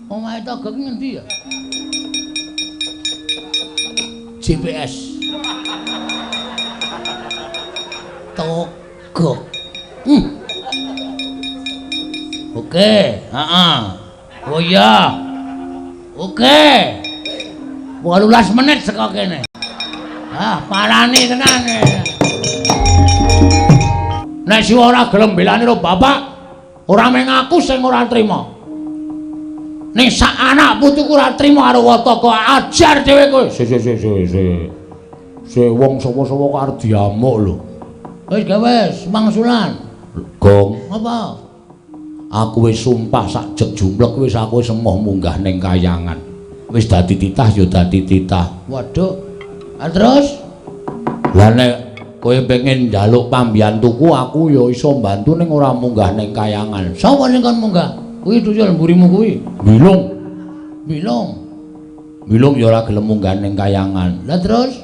Omahe Togok ngendi ya? GPS. Togok. Oke, heeh. Oh iya. Oke. 18 menit saka kene. Ah, parani tenan. Nek siwa ora gelem belani karo bapak, ora mung aku sing ora trima. Ning sak anak putuku ora trima karo Wataka, ajar dhewe kowe. Si si si si si. Si wong sapa-sapa kok arep diamuk lho. Wis gawe mangsulan. Gong, apa? Aku wis sumpah sak jek jumlek wis aku wis emoh munggah ning kayangan. Wis dadi titah ya dadi titah. Waduh. Ah, terus? Lah nek kowe pengen njaluk pambiyantuku aku ya iso mbantu ning ora munggah ning kayangan. Sapa sing kon munggah? Kuwi tuyul mburimu kuwi. Bilung. Bilung. Bilung ya ora gelem munggah ning kayangan. Lah terus?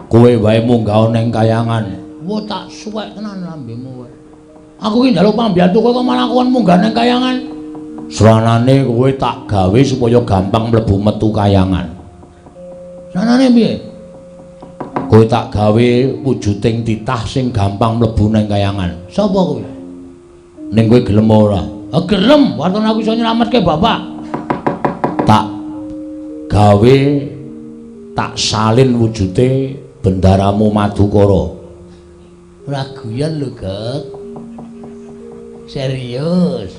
Kowe wae munggah ning kayangan. Wah tak suwek tenan lambemu kowe. Aku ki njaluk pambiyantu kowe kok malah kon munggah ning kayangan. Sranane kowe tak gawe supaya gampang mlebu metu kayangan. Sranane piye? Kowe tak gawe wujuding titah sing gampang mlebu ning kayangan. Sapa kowe? Ning kowe gelem ora? Ah gelem, waton aku iso nyelametke bapak. Gawe tak salin wujude bendaramu Madukara. Ora guyon lho, Gek. Serius.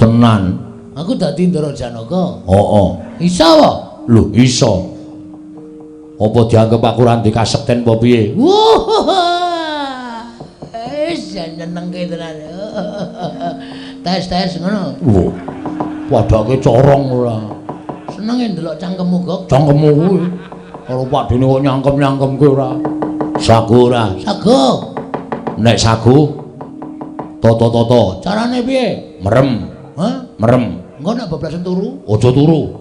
Tenan. Aku dadi Ndara Janaka. Heeh. Iso apa? Lho, iso. Apa dianggep aku ora ndek kasekten apa piye? Wah. Wis nyenengke tenan. Tes-tes ngono. Wah. Padake corong ora. Senenge ndelok cangkemmu, Gok. Cangkemmu kuwi. Karo Pakdene kok nyangkem-nyangkemke ora. Sagu ora? Sagu. Nek sagu toto-toto. Carane piye? Merem. Hah? Merem. Engko nek bablasen turu? Aja turu.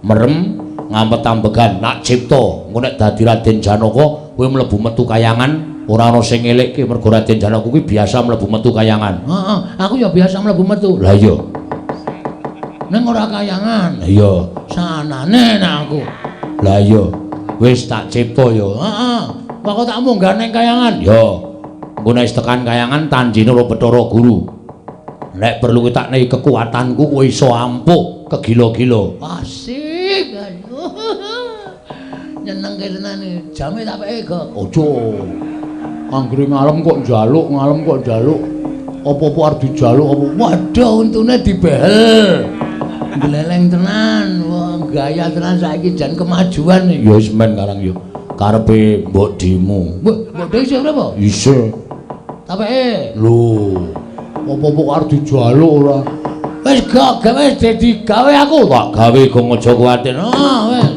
Merem ngampet ambegan nak cipta. Engko nek dadi Raden Janaka kowe mlebu metu kayangan ora ana sing ngelekke mergo Raden Janaka kuwi biasa mlebu metu kayangan. Heeh, aku ya biasa mlebu metu. Lah iya. Ning ora kayangan. Iya. Sanane nek aku. Lah iya. Wis tak cipta ya. Heeh. Kok tak munggah ning kayangan? Ya. Engko nek wis tekan kayangan tanjine ora Bathara Guru. Nek perlu tak nehi kekuatanku kowe iso ampuh kegila-gila. Asik. Nyenengke tenan iki. Jame tak peke, Gok. Aja. Anggere ngalem kok njaluk, ngalem kok njaluk. Apa-apa arep dijaluk apa? Waduh, untune dibehel. Gleleng tenan, wah gaya tenan saiki jan kemajuan iki. Ya wis men karang ya. Karepe mbok dimu. Mbok mbok isih berapa? Isih. Tak peke. Lho. Apa-apa kok arep dijaluk ora? Wis gak gawe dadi gawe aku. Tak gawe gong aja kuwatir. Ah, wis.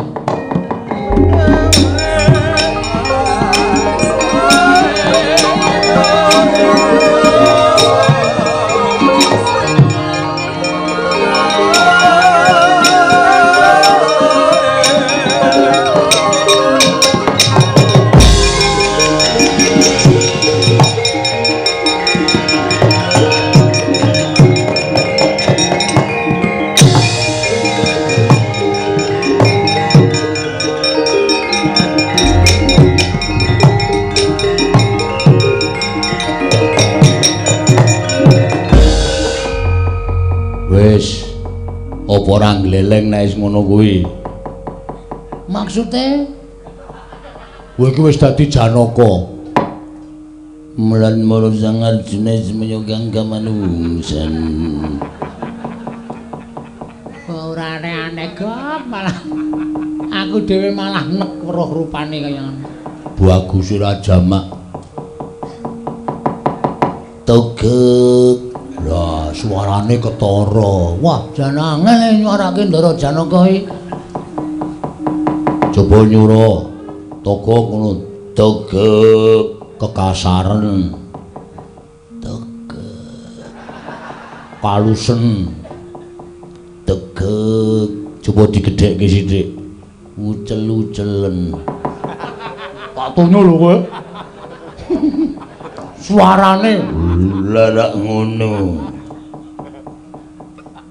Wis apa ora gleleng nek wis ngono kuwi? Maksude kowe iki wis dadi Janaka. Mulan mara sang Arjuna semaya kang kamanungsan. Ora aneh-aneh kok malah aku dhewe malah nek weruh rupane kaya ngono. Bagus ora jamak. Togek. Lah suarane ketara. Wah, jan angel nyuarake Ndara Janaka iki. Coba nyura. Togok ngono. Togek kekasaren. Togek. Kalusen. Tegek. Coba digedhekke sithik. Ucel-ucelen. Tak tonyo lho kowe. Suarane larak ngono.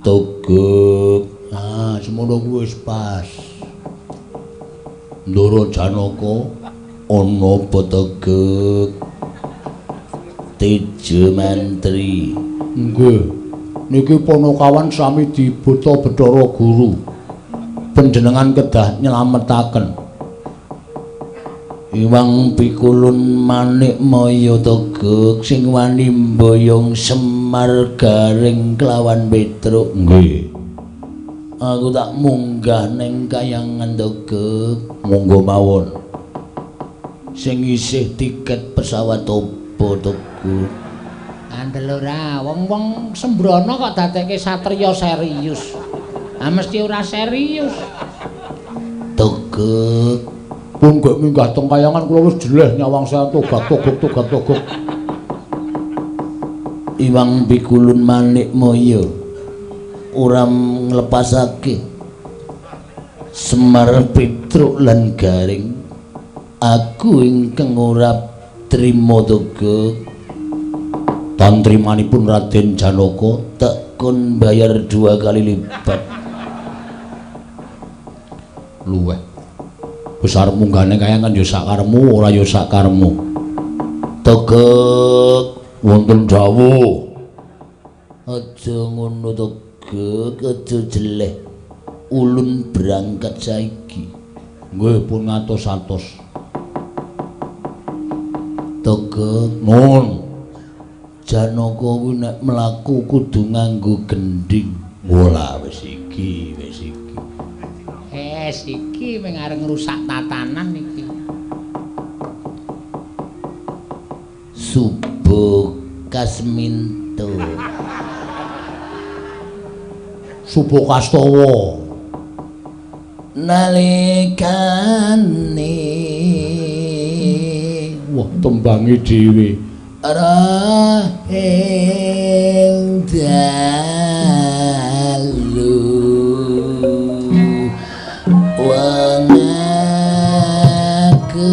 Togok. Ah, semono kuwi wis pas. Ndara Janaka ana apa tegek? Teja mantri. Nggih. Niki panakawan sami dibeta Bathara Guru. Panjenengan kedah nyelametaken. Iwang pikulun manik maya tegek sing wani mboyong Semar Garing kelawan Petruk. Nggih. Aku tak munggah ning kayangan tegek. Monggo mawon. Sing isih tiket pesawat opo tegek? Andel ora, wong-wong sembrono kok dadekke satriya serius. Ah mesti ora serius. Tegek. Pun gek minggah teng kayangan kula wis jeleh nyawang saya togak togok togak togok. Iwang pikulun manik maya ora nglepasake Semar Petruk lan Garing. Aku ingkang ora trima togok. Tantrimanipun Raden Janaka tak kon bayar 2 kali lipat. Luweh. Wis arep munggahne kayangan ya sakaremu ora ya sakaremu. Tegek wonten dawuh. Aja ngono tegek, aja jeleh. Ulun berangkat saiki. Nggih pun ngatos-atos. Togok nuwun. Janaka kuwi nek mlaku kudu nganggo gendhing. Ora wis iki, wis iki. Wis iki mung arep ngrusak tatanan iki. Subuh Kasminto. Subuh Kastawa. Nalikane wah tembange dhewe. Rahing dalu wong aku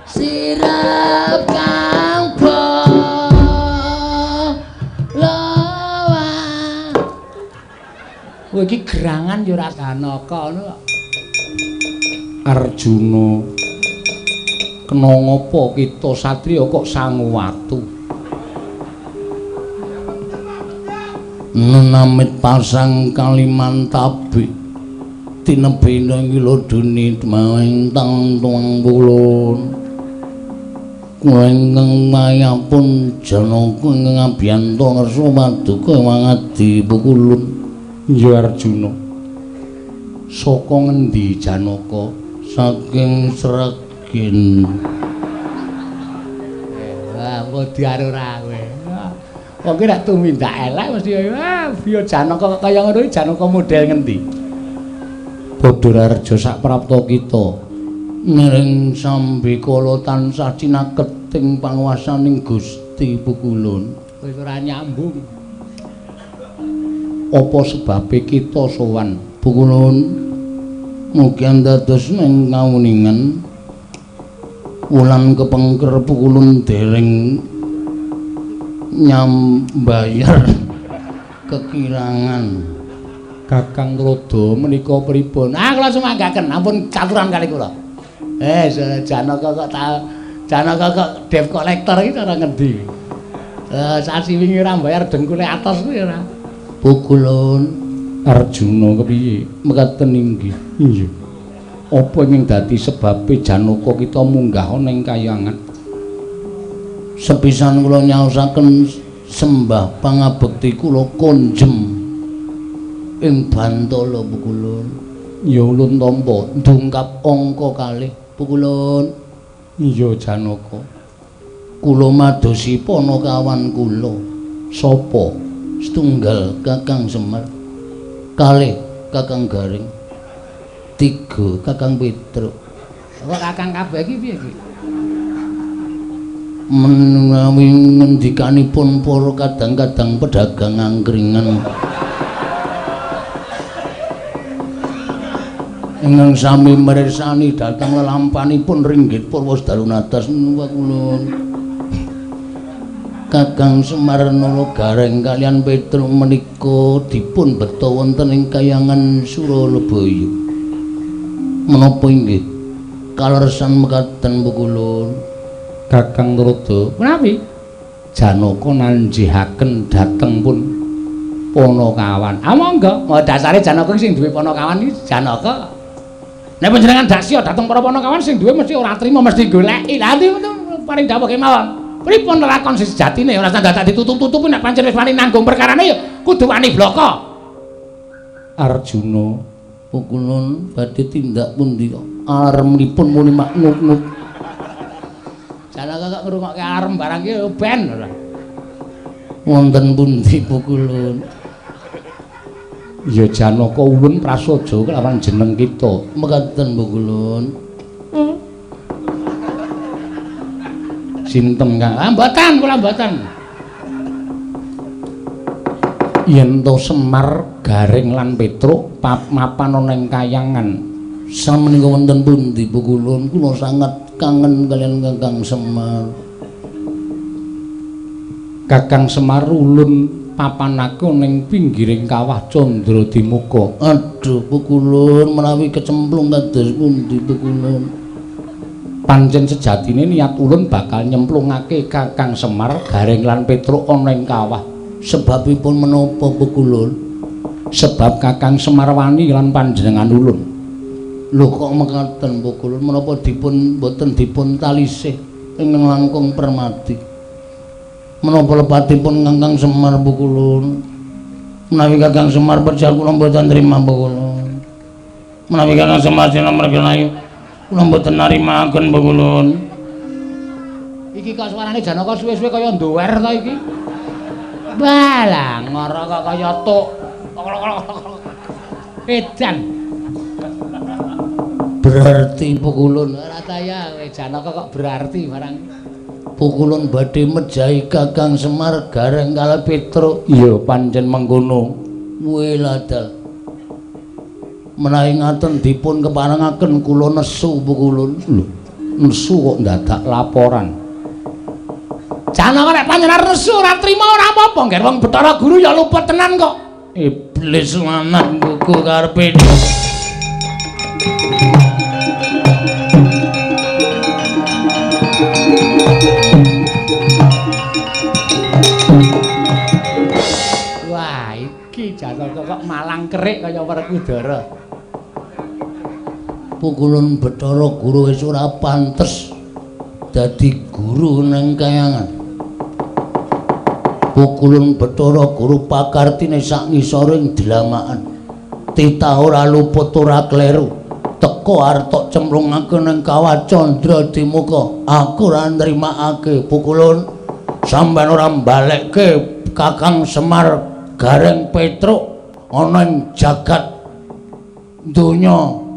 sirap kang Kowe iki gerangan ya ora Janaka ngono kok. Arjuna, kena ngapa kita satriya kok sangu watu? Nenamit pasang Kalimantabi tinebina ngiloduni mawing tang tuang pulun. Kula ingkang mayapun Janaka ingkang abiyanta ngersa paduka wangadi pukulun. Ya Arjuna, saka ngendi Janaka? Saking Sragen. Wah, modar ora kowe. Wong ki nek tumindak elek mesti wah, biya Janaka kok kaya ngono iki Janaka model ngendi? Padha rareja sak prapta kita niring sambikala tansah cinaketing panguwasaning Gusti Pukulun. Wis ora nyambung. Apa sebabe kita sowan Pukulun? Mugi dados ing kawuningan wulan kepengker Pukulun dereng nyambayar kekirangan. Kakang Tuladha menika pripun? Ah, kula sumanggaken, ampun caturan kali kula. Janaka kok ta Janaka kok debt collector iki cara ngendi? Sasi wingi ora mbayar dengkule atos kuwi ora. Pukulun. Arjuna kepiye? Mekaten inggih. Iya. Apa ing dadi sebabe Janaka kita munggah ana ing kayangan? Sepisan kula nyaosaken sembah pangabekti kula konjem ing Bantala Pukulun. Ya ulun tampa ndungkap angka kalih Pukulun. Iya Janaka. Kula madosi panakawan kula. Sapa? Setunggal Kakang Semar, kalih Kakang Gareng, tiga Kakang Petruk. Kok kakang kabeh iki piye iki? Menawi ngendikanipun para kadang-kadang pedagang angkringan ingkang sami mirsani dhateng lelampanipun ringgit purwa dalu natas Pukulun. Kakang Semar Nala Gareng kalian Petruk menika dipun beta wonten ing kayangan Suralabaya. Menapa inggih kaleresan mekaten Pukulun? Kakang Tuladha, menawi Janaka nanjihaken dhateng pun Panakawan. Ah monggo, oh dasare Janaka sing duwe Panakawan iki Janaka. Nek panjenengan daksya dhateng para Panakawan sing duwe mesti ora trima, mesti goleki. Lah paring dawuh kemawon. Pripun lakon sing sejatine ora dadak ditutup-tutupi nek pancen wis wani nanggung perkarane ya kudu wani bloko. Arjuna, Pukulun badhe tindak pundi alarmipun muni maknuk-nuk. Janaka kok ngrungokke alarm barang iki ben ora. Wonten pundi Pukulun? Ya Janaka ulun prasaja kelawan jeneng kita. Mekaten Pukulun. Sinten Kang? Ah mboten, kula mboten. Yen to Semar, Gareng lan Petruk mapan ana ing kayangan. Samenika wonten pundi Pukulun? Kula sangat kangen kalian Kakang Semar. Kakang Semar ulun Papanake ning pinggiring kawah Candradimuka. Aduh pukulun menawi kecemplung kados pundi pukulun? Pancen sejatine niat ulun bakal nyemplungake Kakang Semar, Gareng lan Petruk ana ing kawah. Sebabipun menapa pukulun? Sebab Kakang Semar wani lan panjenengan ulun. Lho kok mekaten pukulun? Menapa dipun boten dipun talisih ingkang langkung permati? Menapa lepatipun Kakang Semar pukulun? Menawi Kakang Semar percaya kula mboten nrima pukulun. Menawi Kakang Semar sina mergelayu kula mboten narimaken pukulun. Iki kok suarane Janaka suwe-suwe kaya ndower to iki. Balah ngora kok kaya tuk. Edan. Berarti pukulun ora ta ya kowe Janaka kok berarti barang. Pukulun badhe mejahi Kakang Semar, Gareng kalih Petruk. Iya pancen mengkono. Weladal. Menawi ngaten dipun keparengaken kula nesu pukulun. Lho, nesu kok ndadak laporan. Janaka nek panjenengan nesu ora trima ora apa-apa, ngger wong Bathara Guru ya luput tenan kok. Iblis lanang gugu karepe. Wah, iki Janaka kok malang kerik kaya Werkudara. Pukulun Bathara Guru wis ora pantes dadi guru nang kayangan. Pukulun Bathara Guru pakartine sak ngisoring dlamakan. Titah ora luput ora kleru. Teko arep cemplungake nang kawah Candradimuka. Aku ora nrimakake pukulun. Sampeyan ora mbalekke Kakang Semar, Gareng Petruk ana ing jagat donya.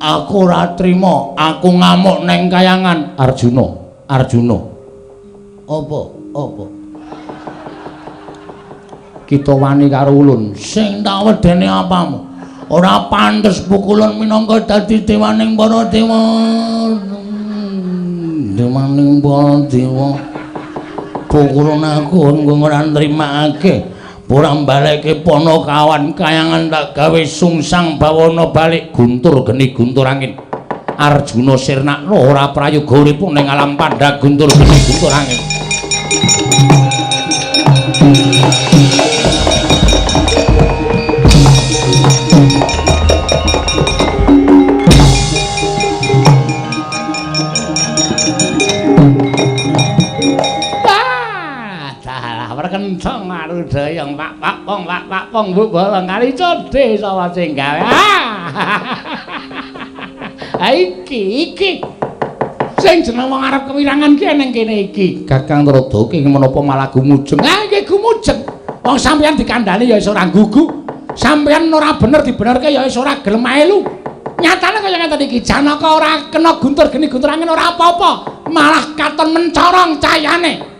Aku ora trima, aku ngamuk neng kayangan. Arjuna, Arjuna. Apa? Apa? Kita wani karo ulun. Sing tak wedene apamu? Ora pantes pukulun minangka dadi dewaning para dewa. Dewaning para dewa. Pukulun aku ora nrimakake. Ora mbalekke Panakawan kayangan tak gawe sungsang bawana balik guntur geni guntur angin. Arjuna sirnakno ora prayoga urip ning alam pandha guntur geni guntur angin. Kenceng arudayang pak pak pong pak pak pong bu bolong kali codhe sapa sing gawe. Ha iki iki sing jeneng wong arep kewirangan ki ning kene iki. Kakang Narada ki menapa malah gumujeng. Ha iki gumujeng. Wong sampeyan dikandhani ya iso ora gugu. Sampeyan ora bener dibenerke ya iso ora gelem melu. Nyatane kaya ngeten iki Janaka ora kena guntur geni guntur angin ora apa-apa, malah katon mencorong cayane.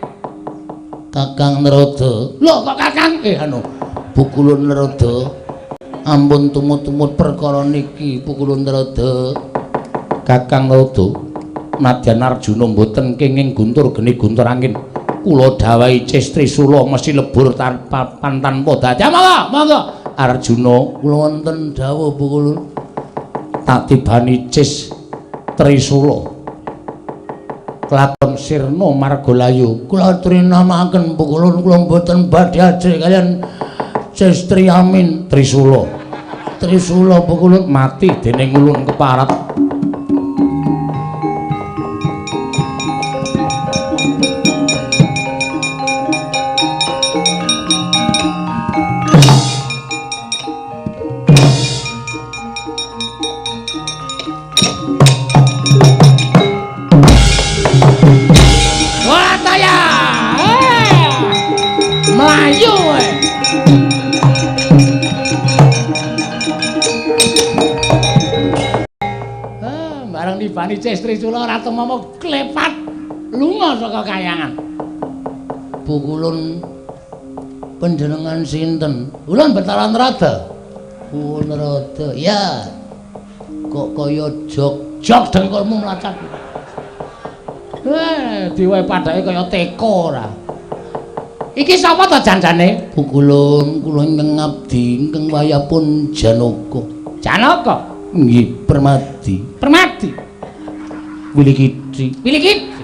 Kakang Narada. Lho kok Kakang? Anu, Pukulun Narada. Ampun tumut-tumut perkara niki Pukulun Narada. Kakang Narada, nadyan Arjuna mboten kenging guntur geni guntur angin. Kula dawahi Ces Trisula mesti lebur tanpa tanpa dadi. Monggo, monggo. Arjuna, kula wonten dawuh Pukulun. Tak tibani Ces Trisula. Kelakon sirna margalayu. Kula trinamaken Pukulun, kula mboten badhe ajrih kaliyan Ces Triamin Trisula. Trisula Pukulun mati dening ulun keparat. Bani Ces Trisula ora tumama klepat lunga saka kayangan. Pukulun panjenengan sinten? Ulun Bathara Narada. Oh Narada. Ya. Kok kaya jog-jog dengkulmu mlacak. Diwehi padake kaya teko ora. Iki sapa to janjane? Pukulun kula ingkang ngabdi ingkang wayahipun Janaka. Janaka? Nggih, Permadi. Permadi. Wilikiti. Wilikiti.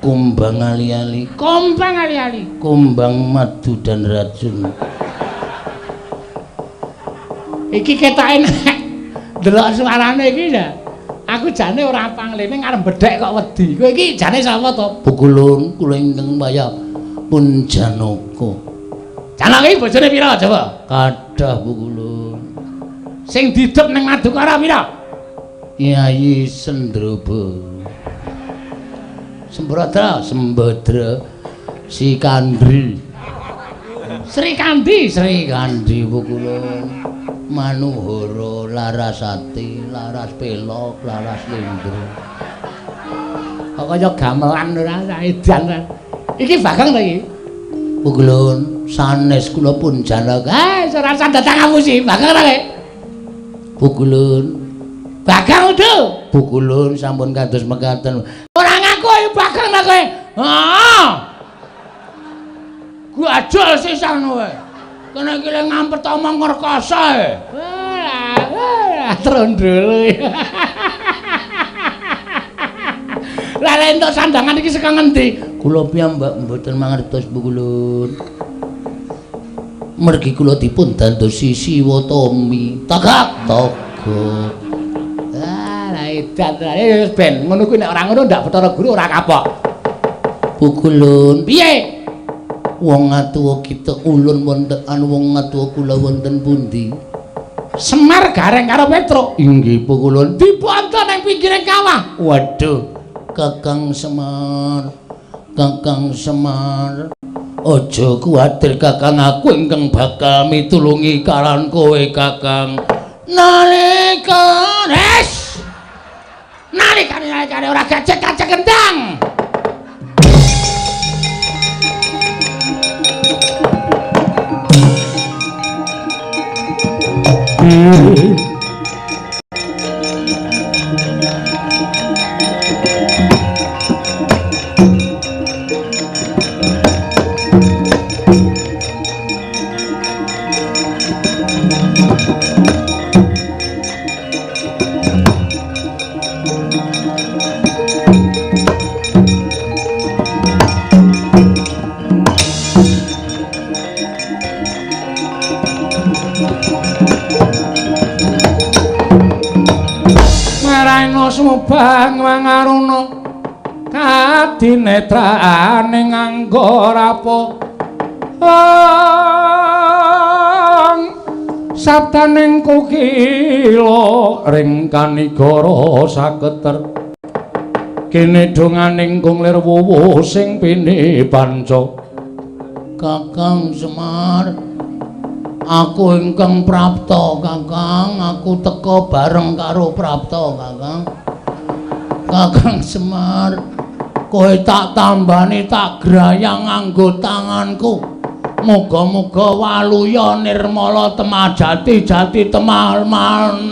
Kumbang ali-ali. Kumbang ali-ali. Kumbang madu dan racun. Iki ketoke nek ndelok suarane iki ya. Aku jane ora panglene arep bedhek kok wedi. Kowe iki jane sapa to? Pukulun kula ingkang wayahipun Janaka. Janaka iki bojone pira coba? Kathah Pukulun. Sing didep ning Madukara pira? Kyai Sendroba. Sembradra, Sembadra, Sikandri. Sri Kandi, Sri Kandi Pukulun. Manuhara, Larasati, Laras Pelok, Laras Lindro. Kok kaya gamelan ora edan. Iki Bagong to iki? Pukulun, sanes kula pun Janaka. Ah, ora usah datang ngapusi, Bagong ta kowe? Pukulun. Bagong udu. Pukulun sampun kados mekaten. Ora ngaku ayo Bagong ta kowe? Heeh. Gajul sisan kowe. Kene iki le ngampet omong ngrekasa e. Wah, trondol. Lah lek entuk sandangan iki saka ngendi? Kula piyambak mboten mangertos Pukulun. Mergi kula dipun dandosi Siwa Tomi. Tagak toga. Ah, lah edan. Wis ben ngono kuwi nek ora ngono ndak Bathara Guru ora kapok. Pukulun. Piye? Wong atuwa kita ulun wonten anu wong atuwa kula wonten pundi? Semar Gareng karo Petruk. Inggih Pukulun. Dibonto nang pinggire kawah. Waduh, Kakang Semar. Kakang Semar. Aja kuwatir Kakang, aku ingkang bakal mitulungi karan kowe Kakang. Nalika wis. Nalikane ora gacek-gacek kendang. Sumubang mangaruna kadinetrane nganggo rapo sabdaning kukila ring kanigara saketer kene donganing kung lir wuwuh sing pini panca. Kakang Semar, aku ingkang prapta Kakang, aku teka bareng karo prapta Kakang. Kakang Semar, kowe tak tambani tak grayang nganggo tanganku. Muga-muga waluya nirmala temah jati jati temah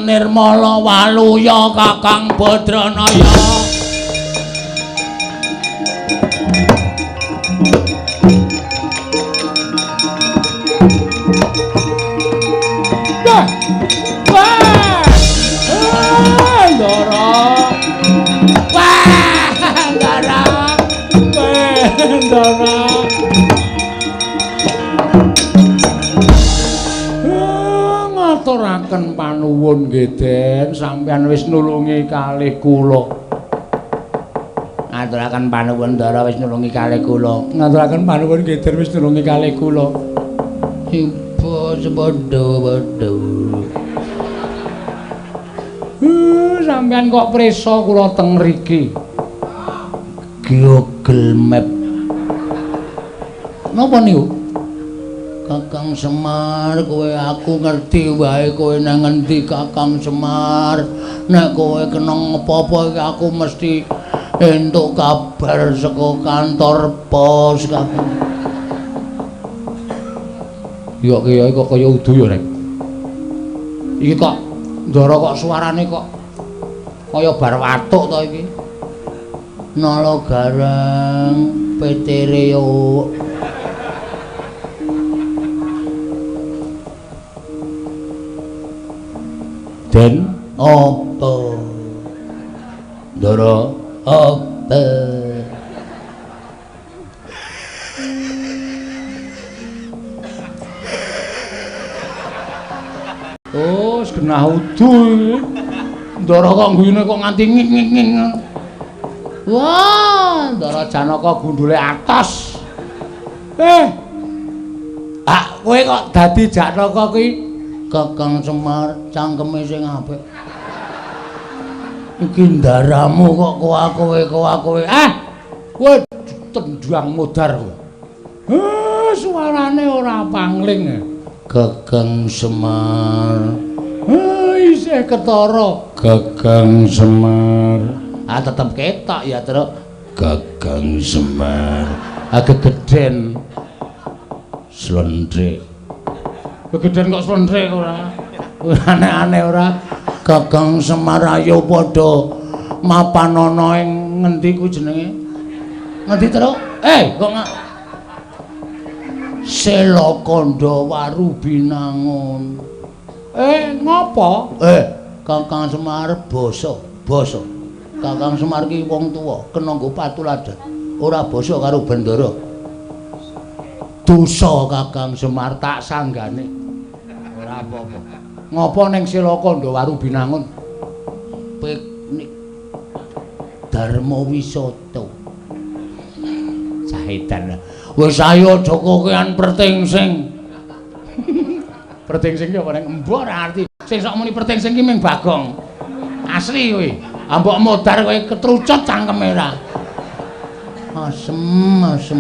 nirmala waluya Kakang Badranaya. Wah! Wah! Ndara. Wah, Ndara. Wah, Ndara. Ngaturaken panuwun nggih Den, sampeyan wis nulungi kalih kula. Ngaturaken panuwun Ndara wis nulungi kalih kula. Ngaturaken panuwun nggih Den wis nulungi kalih kula. Padha-padha. Sampeyan kok prisa kula teng mriki? Google Map. Napa niku? Kakang Semar, kowe aku ngerti wae kowe nang ngendi Kakang Semar. Nek kowe kena apa-apa iki aku mesti entuk kabar saka kantor pos Kakang. Iya kiai kok kaya udu ya rek. Iki kok ndara kok suarane kok kaya bar watuk to iki. Nala Gareng. Petere yo. Den apa? Ndara apa? Oh, genah udu. Ndara kok ngguyune kok nganti ngik ngik ngik. Wah, Ndara Janaka gundule atos. Ah, kowe kok dadi Janaka kuwi? Kakang Semar cangkeme sing apik. Iki ndaramu kok kowe. Ah, kowe tendang modar kowe. Suarane ora pangling. Kakang Semar. Isih ketara. Kakang Semar. Ah, tetep ketok ya, Truk. Kakang Semar. Ah, gegeden. Slendrik. Gegeden kok slendrik ora? Aneh-aneh ora. Kakang Semar ayo padha mapanana ing ngendi ku jenenge? Ngendi, Truk? Kok Selakandha Waru Binangun. Ngopo? Kakang Semar basa, basa. Kakang Semar ki wong tuwa, kena nggo patuladan. Ora basa karo bendara. Dosa Kakang Semar tak sanggane. Ora apa-apa. Ngopo ning Selakandha Waru Binangun? Piknik Dharma Wisata. Cahedan. Wis ayo aja kokean pertingsing. Pertingsing ki apa ning embo ora arti. Sing sok muni pertingsing ki ming Bagong. Asli kowe. Ambok modar kowe ketrucut cangkeme ora. Asem, asem.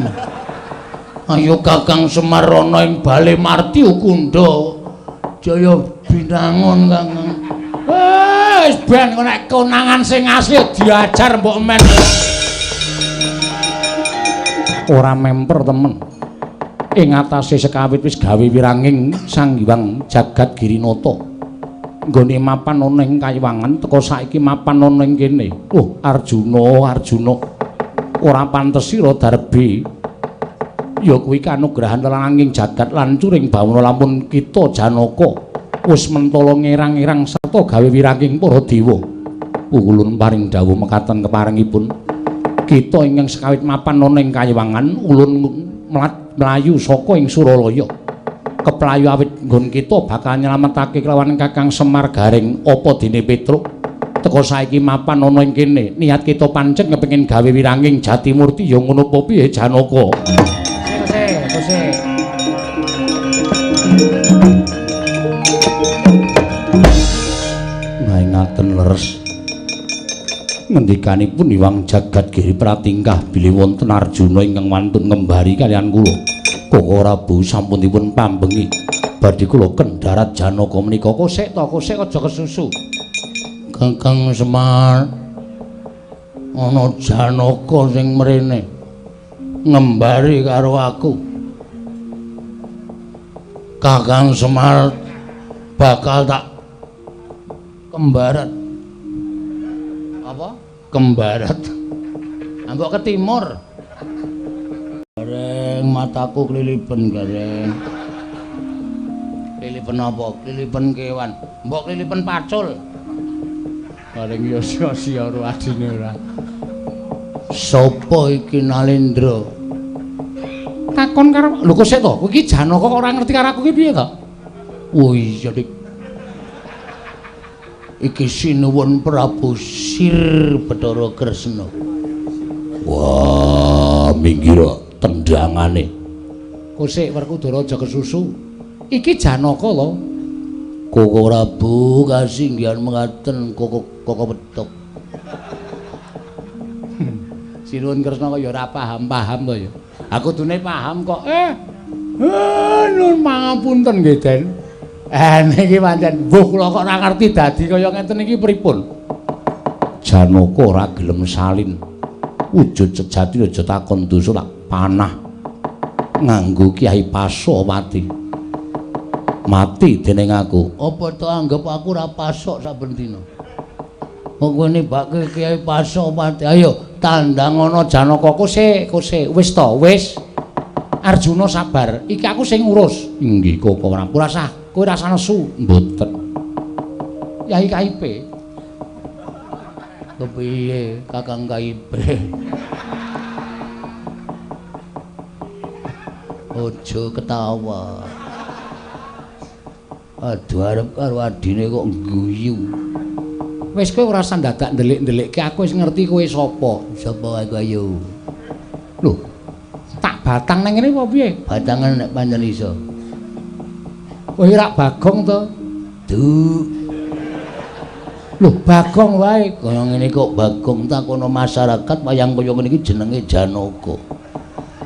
Ayo Kakang Semar ana ing Bale Marti Ukunda. Jaya Binangun Kakang. Wis ben kok nek konangan sing asli diajar mbok men. Ora memper temen. Ing atase sekawit wis gawe wiranging Sang Hyang Jagat Girinata. Nggone mapan ana ing kayiwangan teka saiki mapan ana ing kene. Oh, Arjuna, Arjuna. Ora pantes sira darbi. Ya kuwi kanugrahan langing jagat lan curing bawana lamun kita Janaka wis mentala ngerang-erang sarta gawe wiranging para dewa. Ulun paring dawuh mekaten keparengipun. Kita ingkang sekawit mapan ana ing kayiwangan ulun mlayu saka ing Suralaya. Keplayu awit nggon kita bakal nyelametake kelawan Kakang Semar Gareng apa dene Petruk. Teka saiki mapan ana ing kene. Niat kita pancen kepengin gawe wiranging Jatimurti ya ngono apa piye Janaka? Sik. Ngaten leres. Ngendikanipun Hyang Jagat Giri pratingkah bilih wonten Arjuna ingkang wantun ngembari kaliyan kula. Koko Prabu sampun dipun pambengi. Badhe kula kendharat Janaka menika. Kosek to, kosek aja kesusu. Kakang Semar ana Janaka sing mrene ngembari karo aku. Kakang Semar bakal tak kembarat. Apa? Kembarat. Ambok ke timur. Gareng mataku klilipen gareng. Klilipen apa? Klilipen kewan. Mbok klilipen pacul. Gareng ya sia-sia karo adine ora. Sopo iki Nalendra? Takon karo lho kok sik to? Kowe iki Janaka kok ora ngerti karo aku ki piye to? Oh iya Dik. Iki sinuwun Prabu Sir Bathara Kresna. Wah, minggir tendangane. Kosik Werkudara aja kesusu. Iki Janaka lho. Koko Prabu kasinggihan mengaten koko koko petuk. Sinuwun Kresna kok ya ora paham-paham to ya. Aku dune paham kok. Nun mangapunten nggih, Den. Niki pancen mbuh kula kok ora ngerti dadi kaya ngeten iki pripun. Janaka ora gelem salin. Wujud sejati aja takon dosa tak panah nganggo Kyai Pasopati. Mati dening aku. Apa to anggap aku ora pasok saben dina? Kok kowe nembake Kyai Pasopati? Ayo Tandang ana Janaka kose, kose. Wis to, wis. Arjuna sabar, iki aku sing ngurus. Inggih, Koko Prabu. Rasah, kowe rasah nesu. Mboten. Yai KIP. Kepiye Kakang KIP? Aja ketawa. Aduh arep karo adine kok guyu. Wis kowe ora usah dadak ndelik-ndelikke, aku wis ngerti kowe sapa. Sapa aku ayo? Lho, tak batang nang ngene apa piye? Batangan nek pancen iso. Kowe rak Bagong to? Du. Lho, Bagong wae. Kaya ngene kok Bagong takono masyarakat wayang kaya ngene iki jenenge Janaka.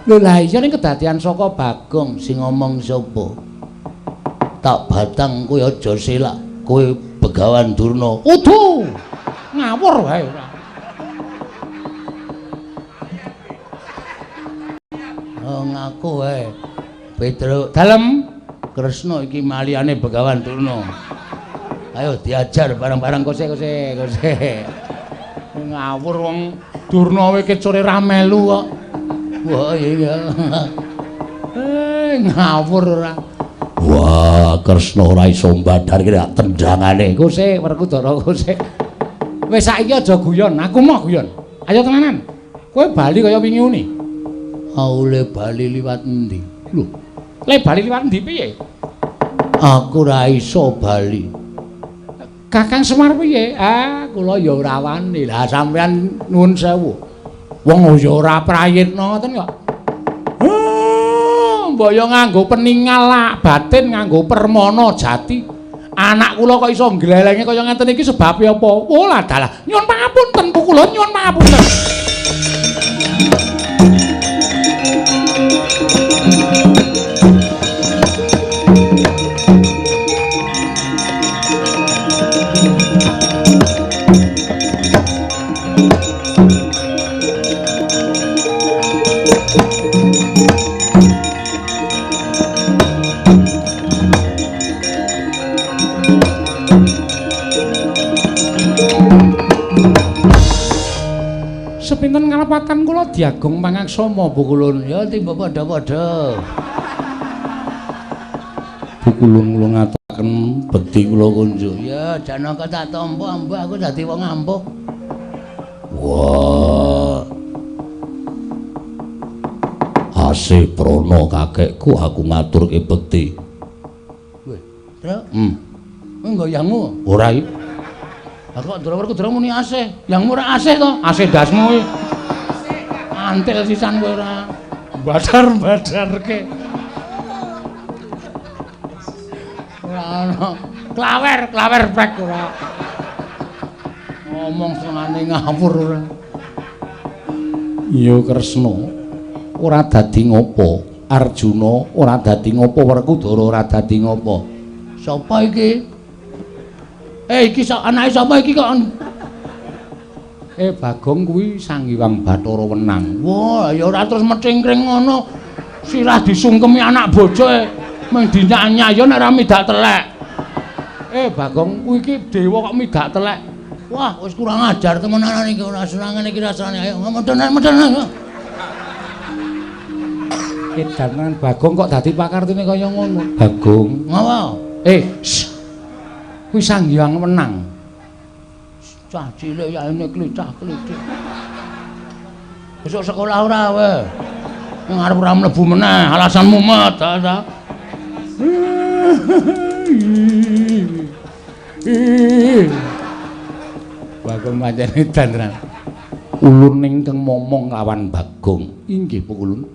Lho lah iya ning kedadian saka Bagong sing ngomong sapa? Tak batang kowe aja selak, kowe Begawan Durna. Udu. Ngawur wae ora. Oh ngaku wae. Petruk dalem Kresna iki maliyane Begawan Durna. Ayo diajar bareng-bareng kose-kose kose. Ngawur wong Durna wae kecore ra melu kok. Wah iya. Ngawur ora. Wah, Kresna ora iso mbadar iki tendangane. Kose Werkudara kose. Wis saiki aja guyon, aku mau guyon. Ayo tenanan. Kowe bali kaya wingi uni. Aule bali liwat endi? Lho, le bali liwat endi piye? Aku ora iso bali. Kakang Semar piye? Ah, kula ya ora wani. Lah sampean nuwun sewu. Wong ya ora prayitna ngoten kok. Mbok ya nganggo peningal lak batin, nganggo permana jati. Anak kula kok iso nglelenge kaya ngeten iki sebabe apa? Oh lah dalah. Nyuwun pangapunten kula nyuwun pangapunten. Sepinten ngalepatan kula diagung pangaksama Bukulun. Ya tiba padha-padha. Bukulun kula ngaturaken bekti kula kunjuk. Ya Janaka tak tampa ambuh aku dadi wong ampuh. Wah. Asih prana kakekku aku ngaturke bekti. Weh, Truk. Kowe nggoyangmu? Ora iki. Lah kok Ndrawar muni asih. Yangmu ora asih to? Asih ndasmu kuwi. Antil sisan kowe ora. Badar-badarke. Ora ono. Klawer, klawer prek ora. Ngomong senengane ngawur ora. Ya Kresna ora dadi ngopo, Arjuna ora dadi ngopo, Werkudara ora dadi ngopo. Sapa iki? Iki anake sapa iki kok? Bagong kuwi Sang Hyang Bathara Wenang. Wah, ya ora terus mecingkring ngono. Sirah disungkemi anak bojo mung dinyanyi ya nek ora midak telek. Bagong kuwi iki dewa kok midak telek. Wah, wis kurang ajar temenanan iki ora senengane iki rasane. Ayo medhen-medhen. Edan Bagong kok dadi pakartine kaya ngono. Bagong. Ngapa? Kuwi Sang Hyang Wenang. Cah cilik ya ini klicah-klitik. Besok sekolah ora kowe. Ngarep ora mlebu meneh, alasan mumet ta ta. Bagong pancen edan tenan. Ulun ingkang momong lawan Bagong. Inggih Pukulun.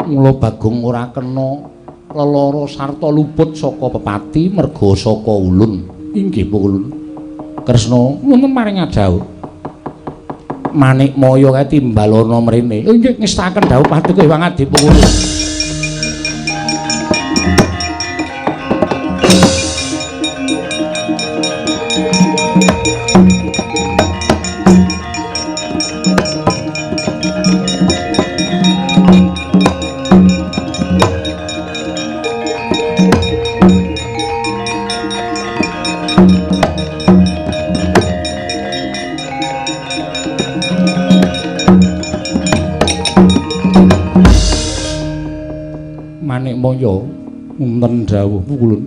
Mula Bagong ora kena lelara sarta luput saka pepati merga saka ulun. Inggih Pukulun. Kresna wonten maring ajauh. Manik Maya kae timbalana mrene. Inggih ngestaken dawuh paduka Hyang Adi Pukulun. Manikmaya wonten dawuh Pukulun.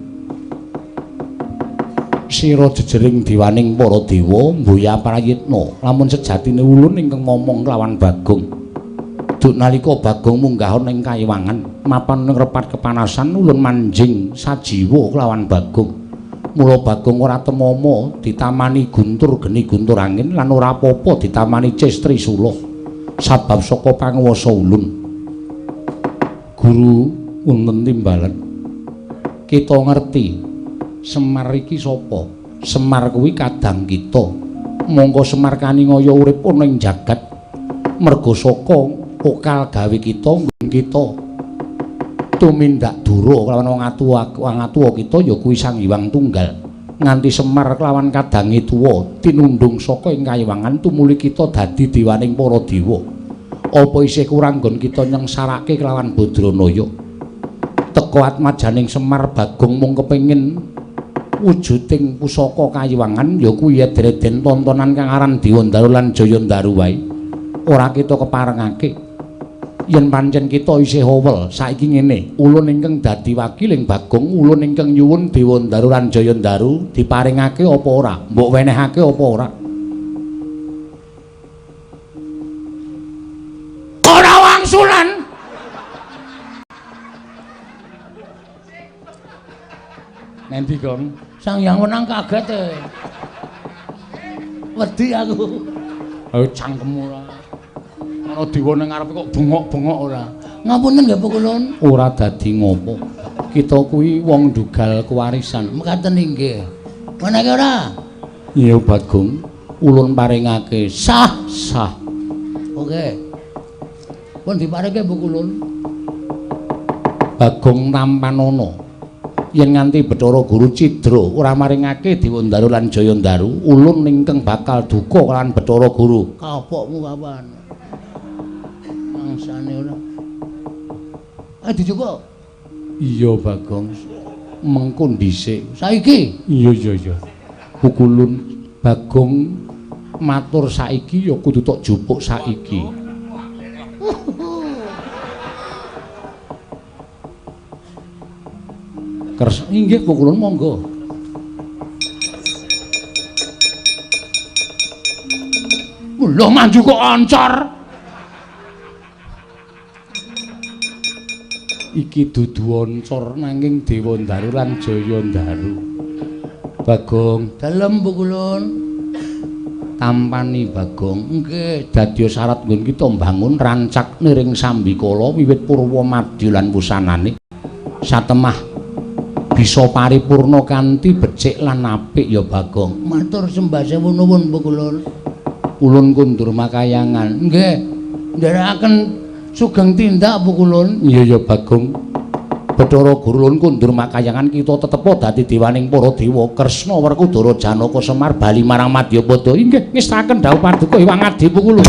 Sira jejering diwaning para dewa mboya prayitna lamun sejatine ulun ingkang momong kelawan Bagong. Duk nalika Bagong munggah ana ing kayiwangan, mapan ing repat kepanasan ulun manjing sajiwa kelawan Bagong. Mula Bagong ora temama ditamani guntur geni guntur angin lan ora apa-apa ditamani cis trisula. Sabab saka panguwasa ulun. Guru wonten timbalan. Kita ngerti Semar iki sapa? Semar kuwi kadang kita. Mongko Semar kaningaya urip ana ing jagat merga saka pokal gawe kita nggon kita tumindak dura kelawan wong atuwa kita ya kuwi Sang Hyang Tunggal. Nganti Semar kelawan kadange tuwa tinundhung saka ing kayiwangan tumuli kita dadi dewaning para dewa. Apa isih kurang nggon kita nyengsarake kelawan Badranaya? Teka atmajaning Semar Bagong mung kepengin wujuding pusaka kayiwangan ya kuwi eden-eden tontonan kang aran Dewandaru lan Jayandaru wae. Ora kita keparengake. Yen pancen kita isih owel saiki ngene, ulun ingkang dadi wakiling Bagong, ulun ingkang nyuwun Dewandaru lan Jayandaru diparingake apa ora? Mbok wenehake apa ora? Ora wangsulan. Nendi, Gong? Sang Hyang Wenang kaget e. Wedi aku. Ayo cangkemmu ora. Ana dewa ning ngarepe kok bengok-bengok ora. Ngapunten nggih Pukulun. Ora dadi ngopo. Kita kuwi wong ndugal kewarisan. Mekaten inggih. Menake ora? Iya Bagong, ulun paringake sah sah. Oke. Pun diparingke Pukulun. Bagong tampanana. Yen nganti Bathara Guru cidra ora maringake Dewandaru lan Jayandaru, ulun ingkang bakal duka lan Bathara Guru. Kapokmu kapan? Mangsane ora. Dijupuk. Iya Bagong. Mengko dhisik. Saiki? Iya iya iya. Pukulun Bagong matur saiki ya kudu tok jupuk saiki. Kers inggih Pukulun monggo. Lho manju kok oncor. Iki dudu oncor nanging Dewandaru lan Jayandaru. Bagong dalem Pukulun. Tampani Bagong. Nggih, dadi syarat nggon kita mbangun rancak niring sambikala wiwit purwa madya lan wusanane. Satemah bisa paripurna kanthi becik lan apik ya Bagong. Matur sembah sewu nuwun Pukulun. Ulun kundur makayangan. Nggih, nderekaken sugeng tindak Pukulun. Iya ya Bagong. Bathara Guru ulun kundur makayangan kita tetepa dadi dewaning para dewa Kresna Werkudara Janaka Semar bali marang Madyapada. Inggih ngestaken dawuh paduka Hyang Adi Pukulun.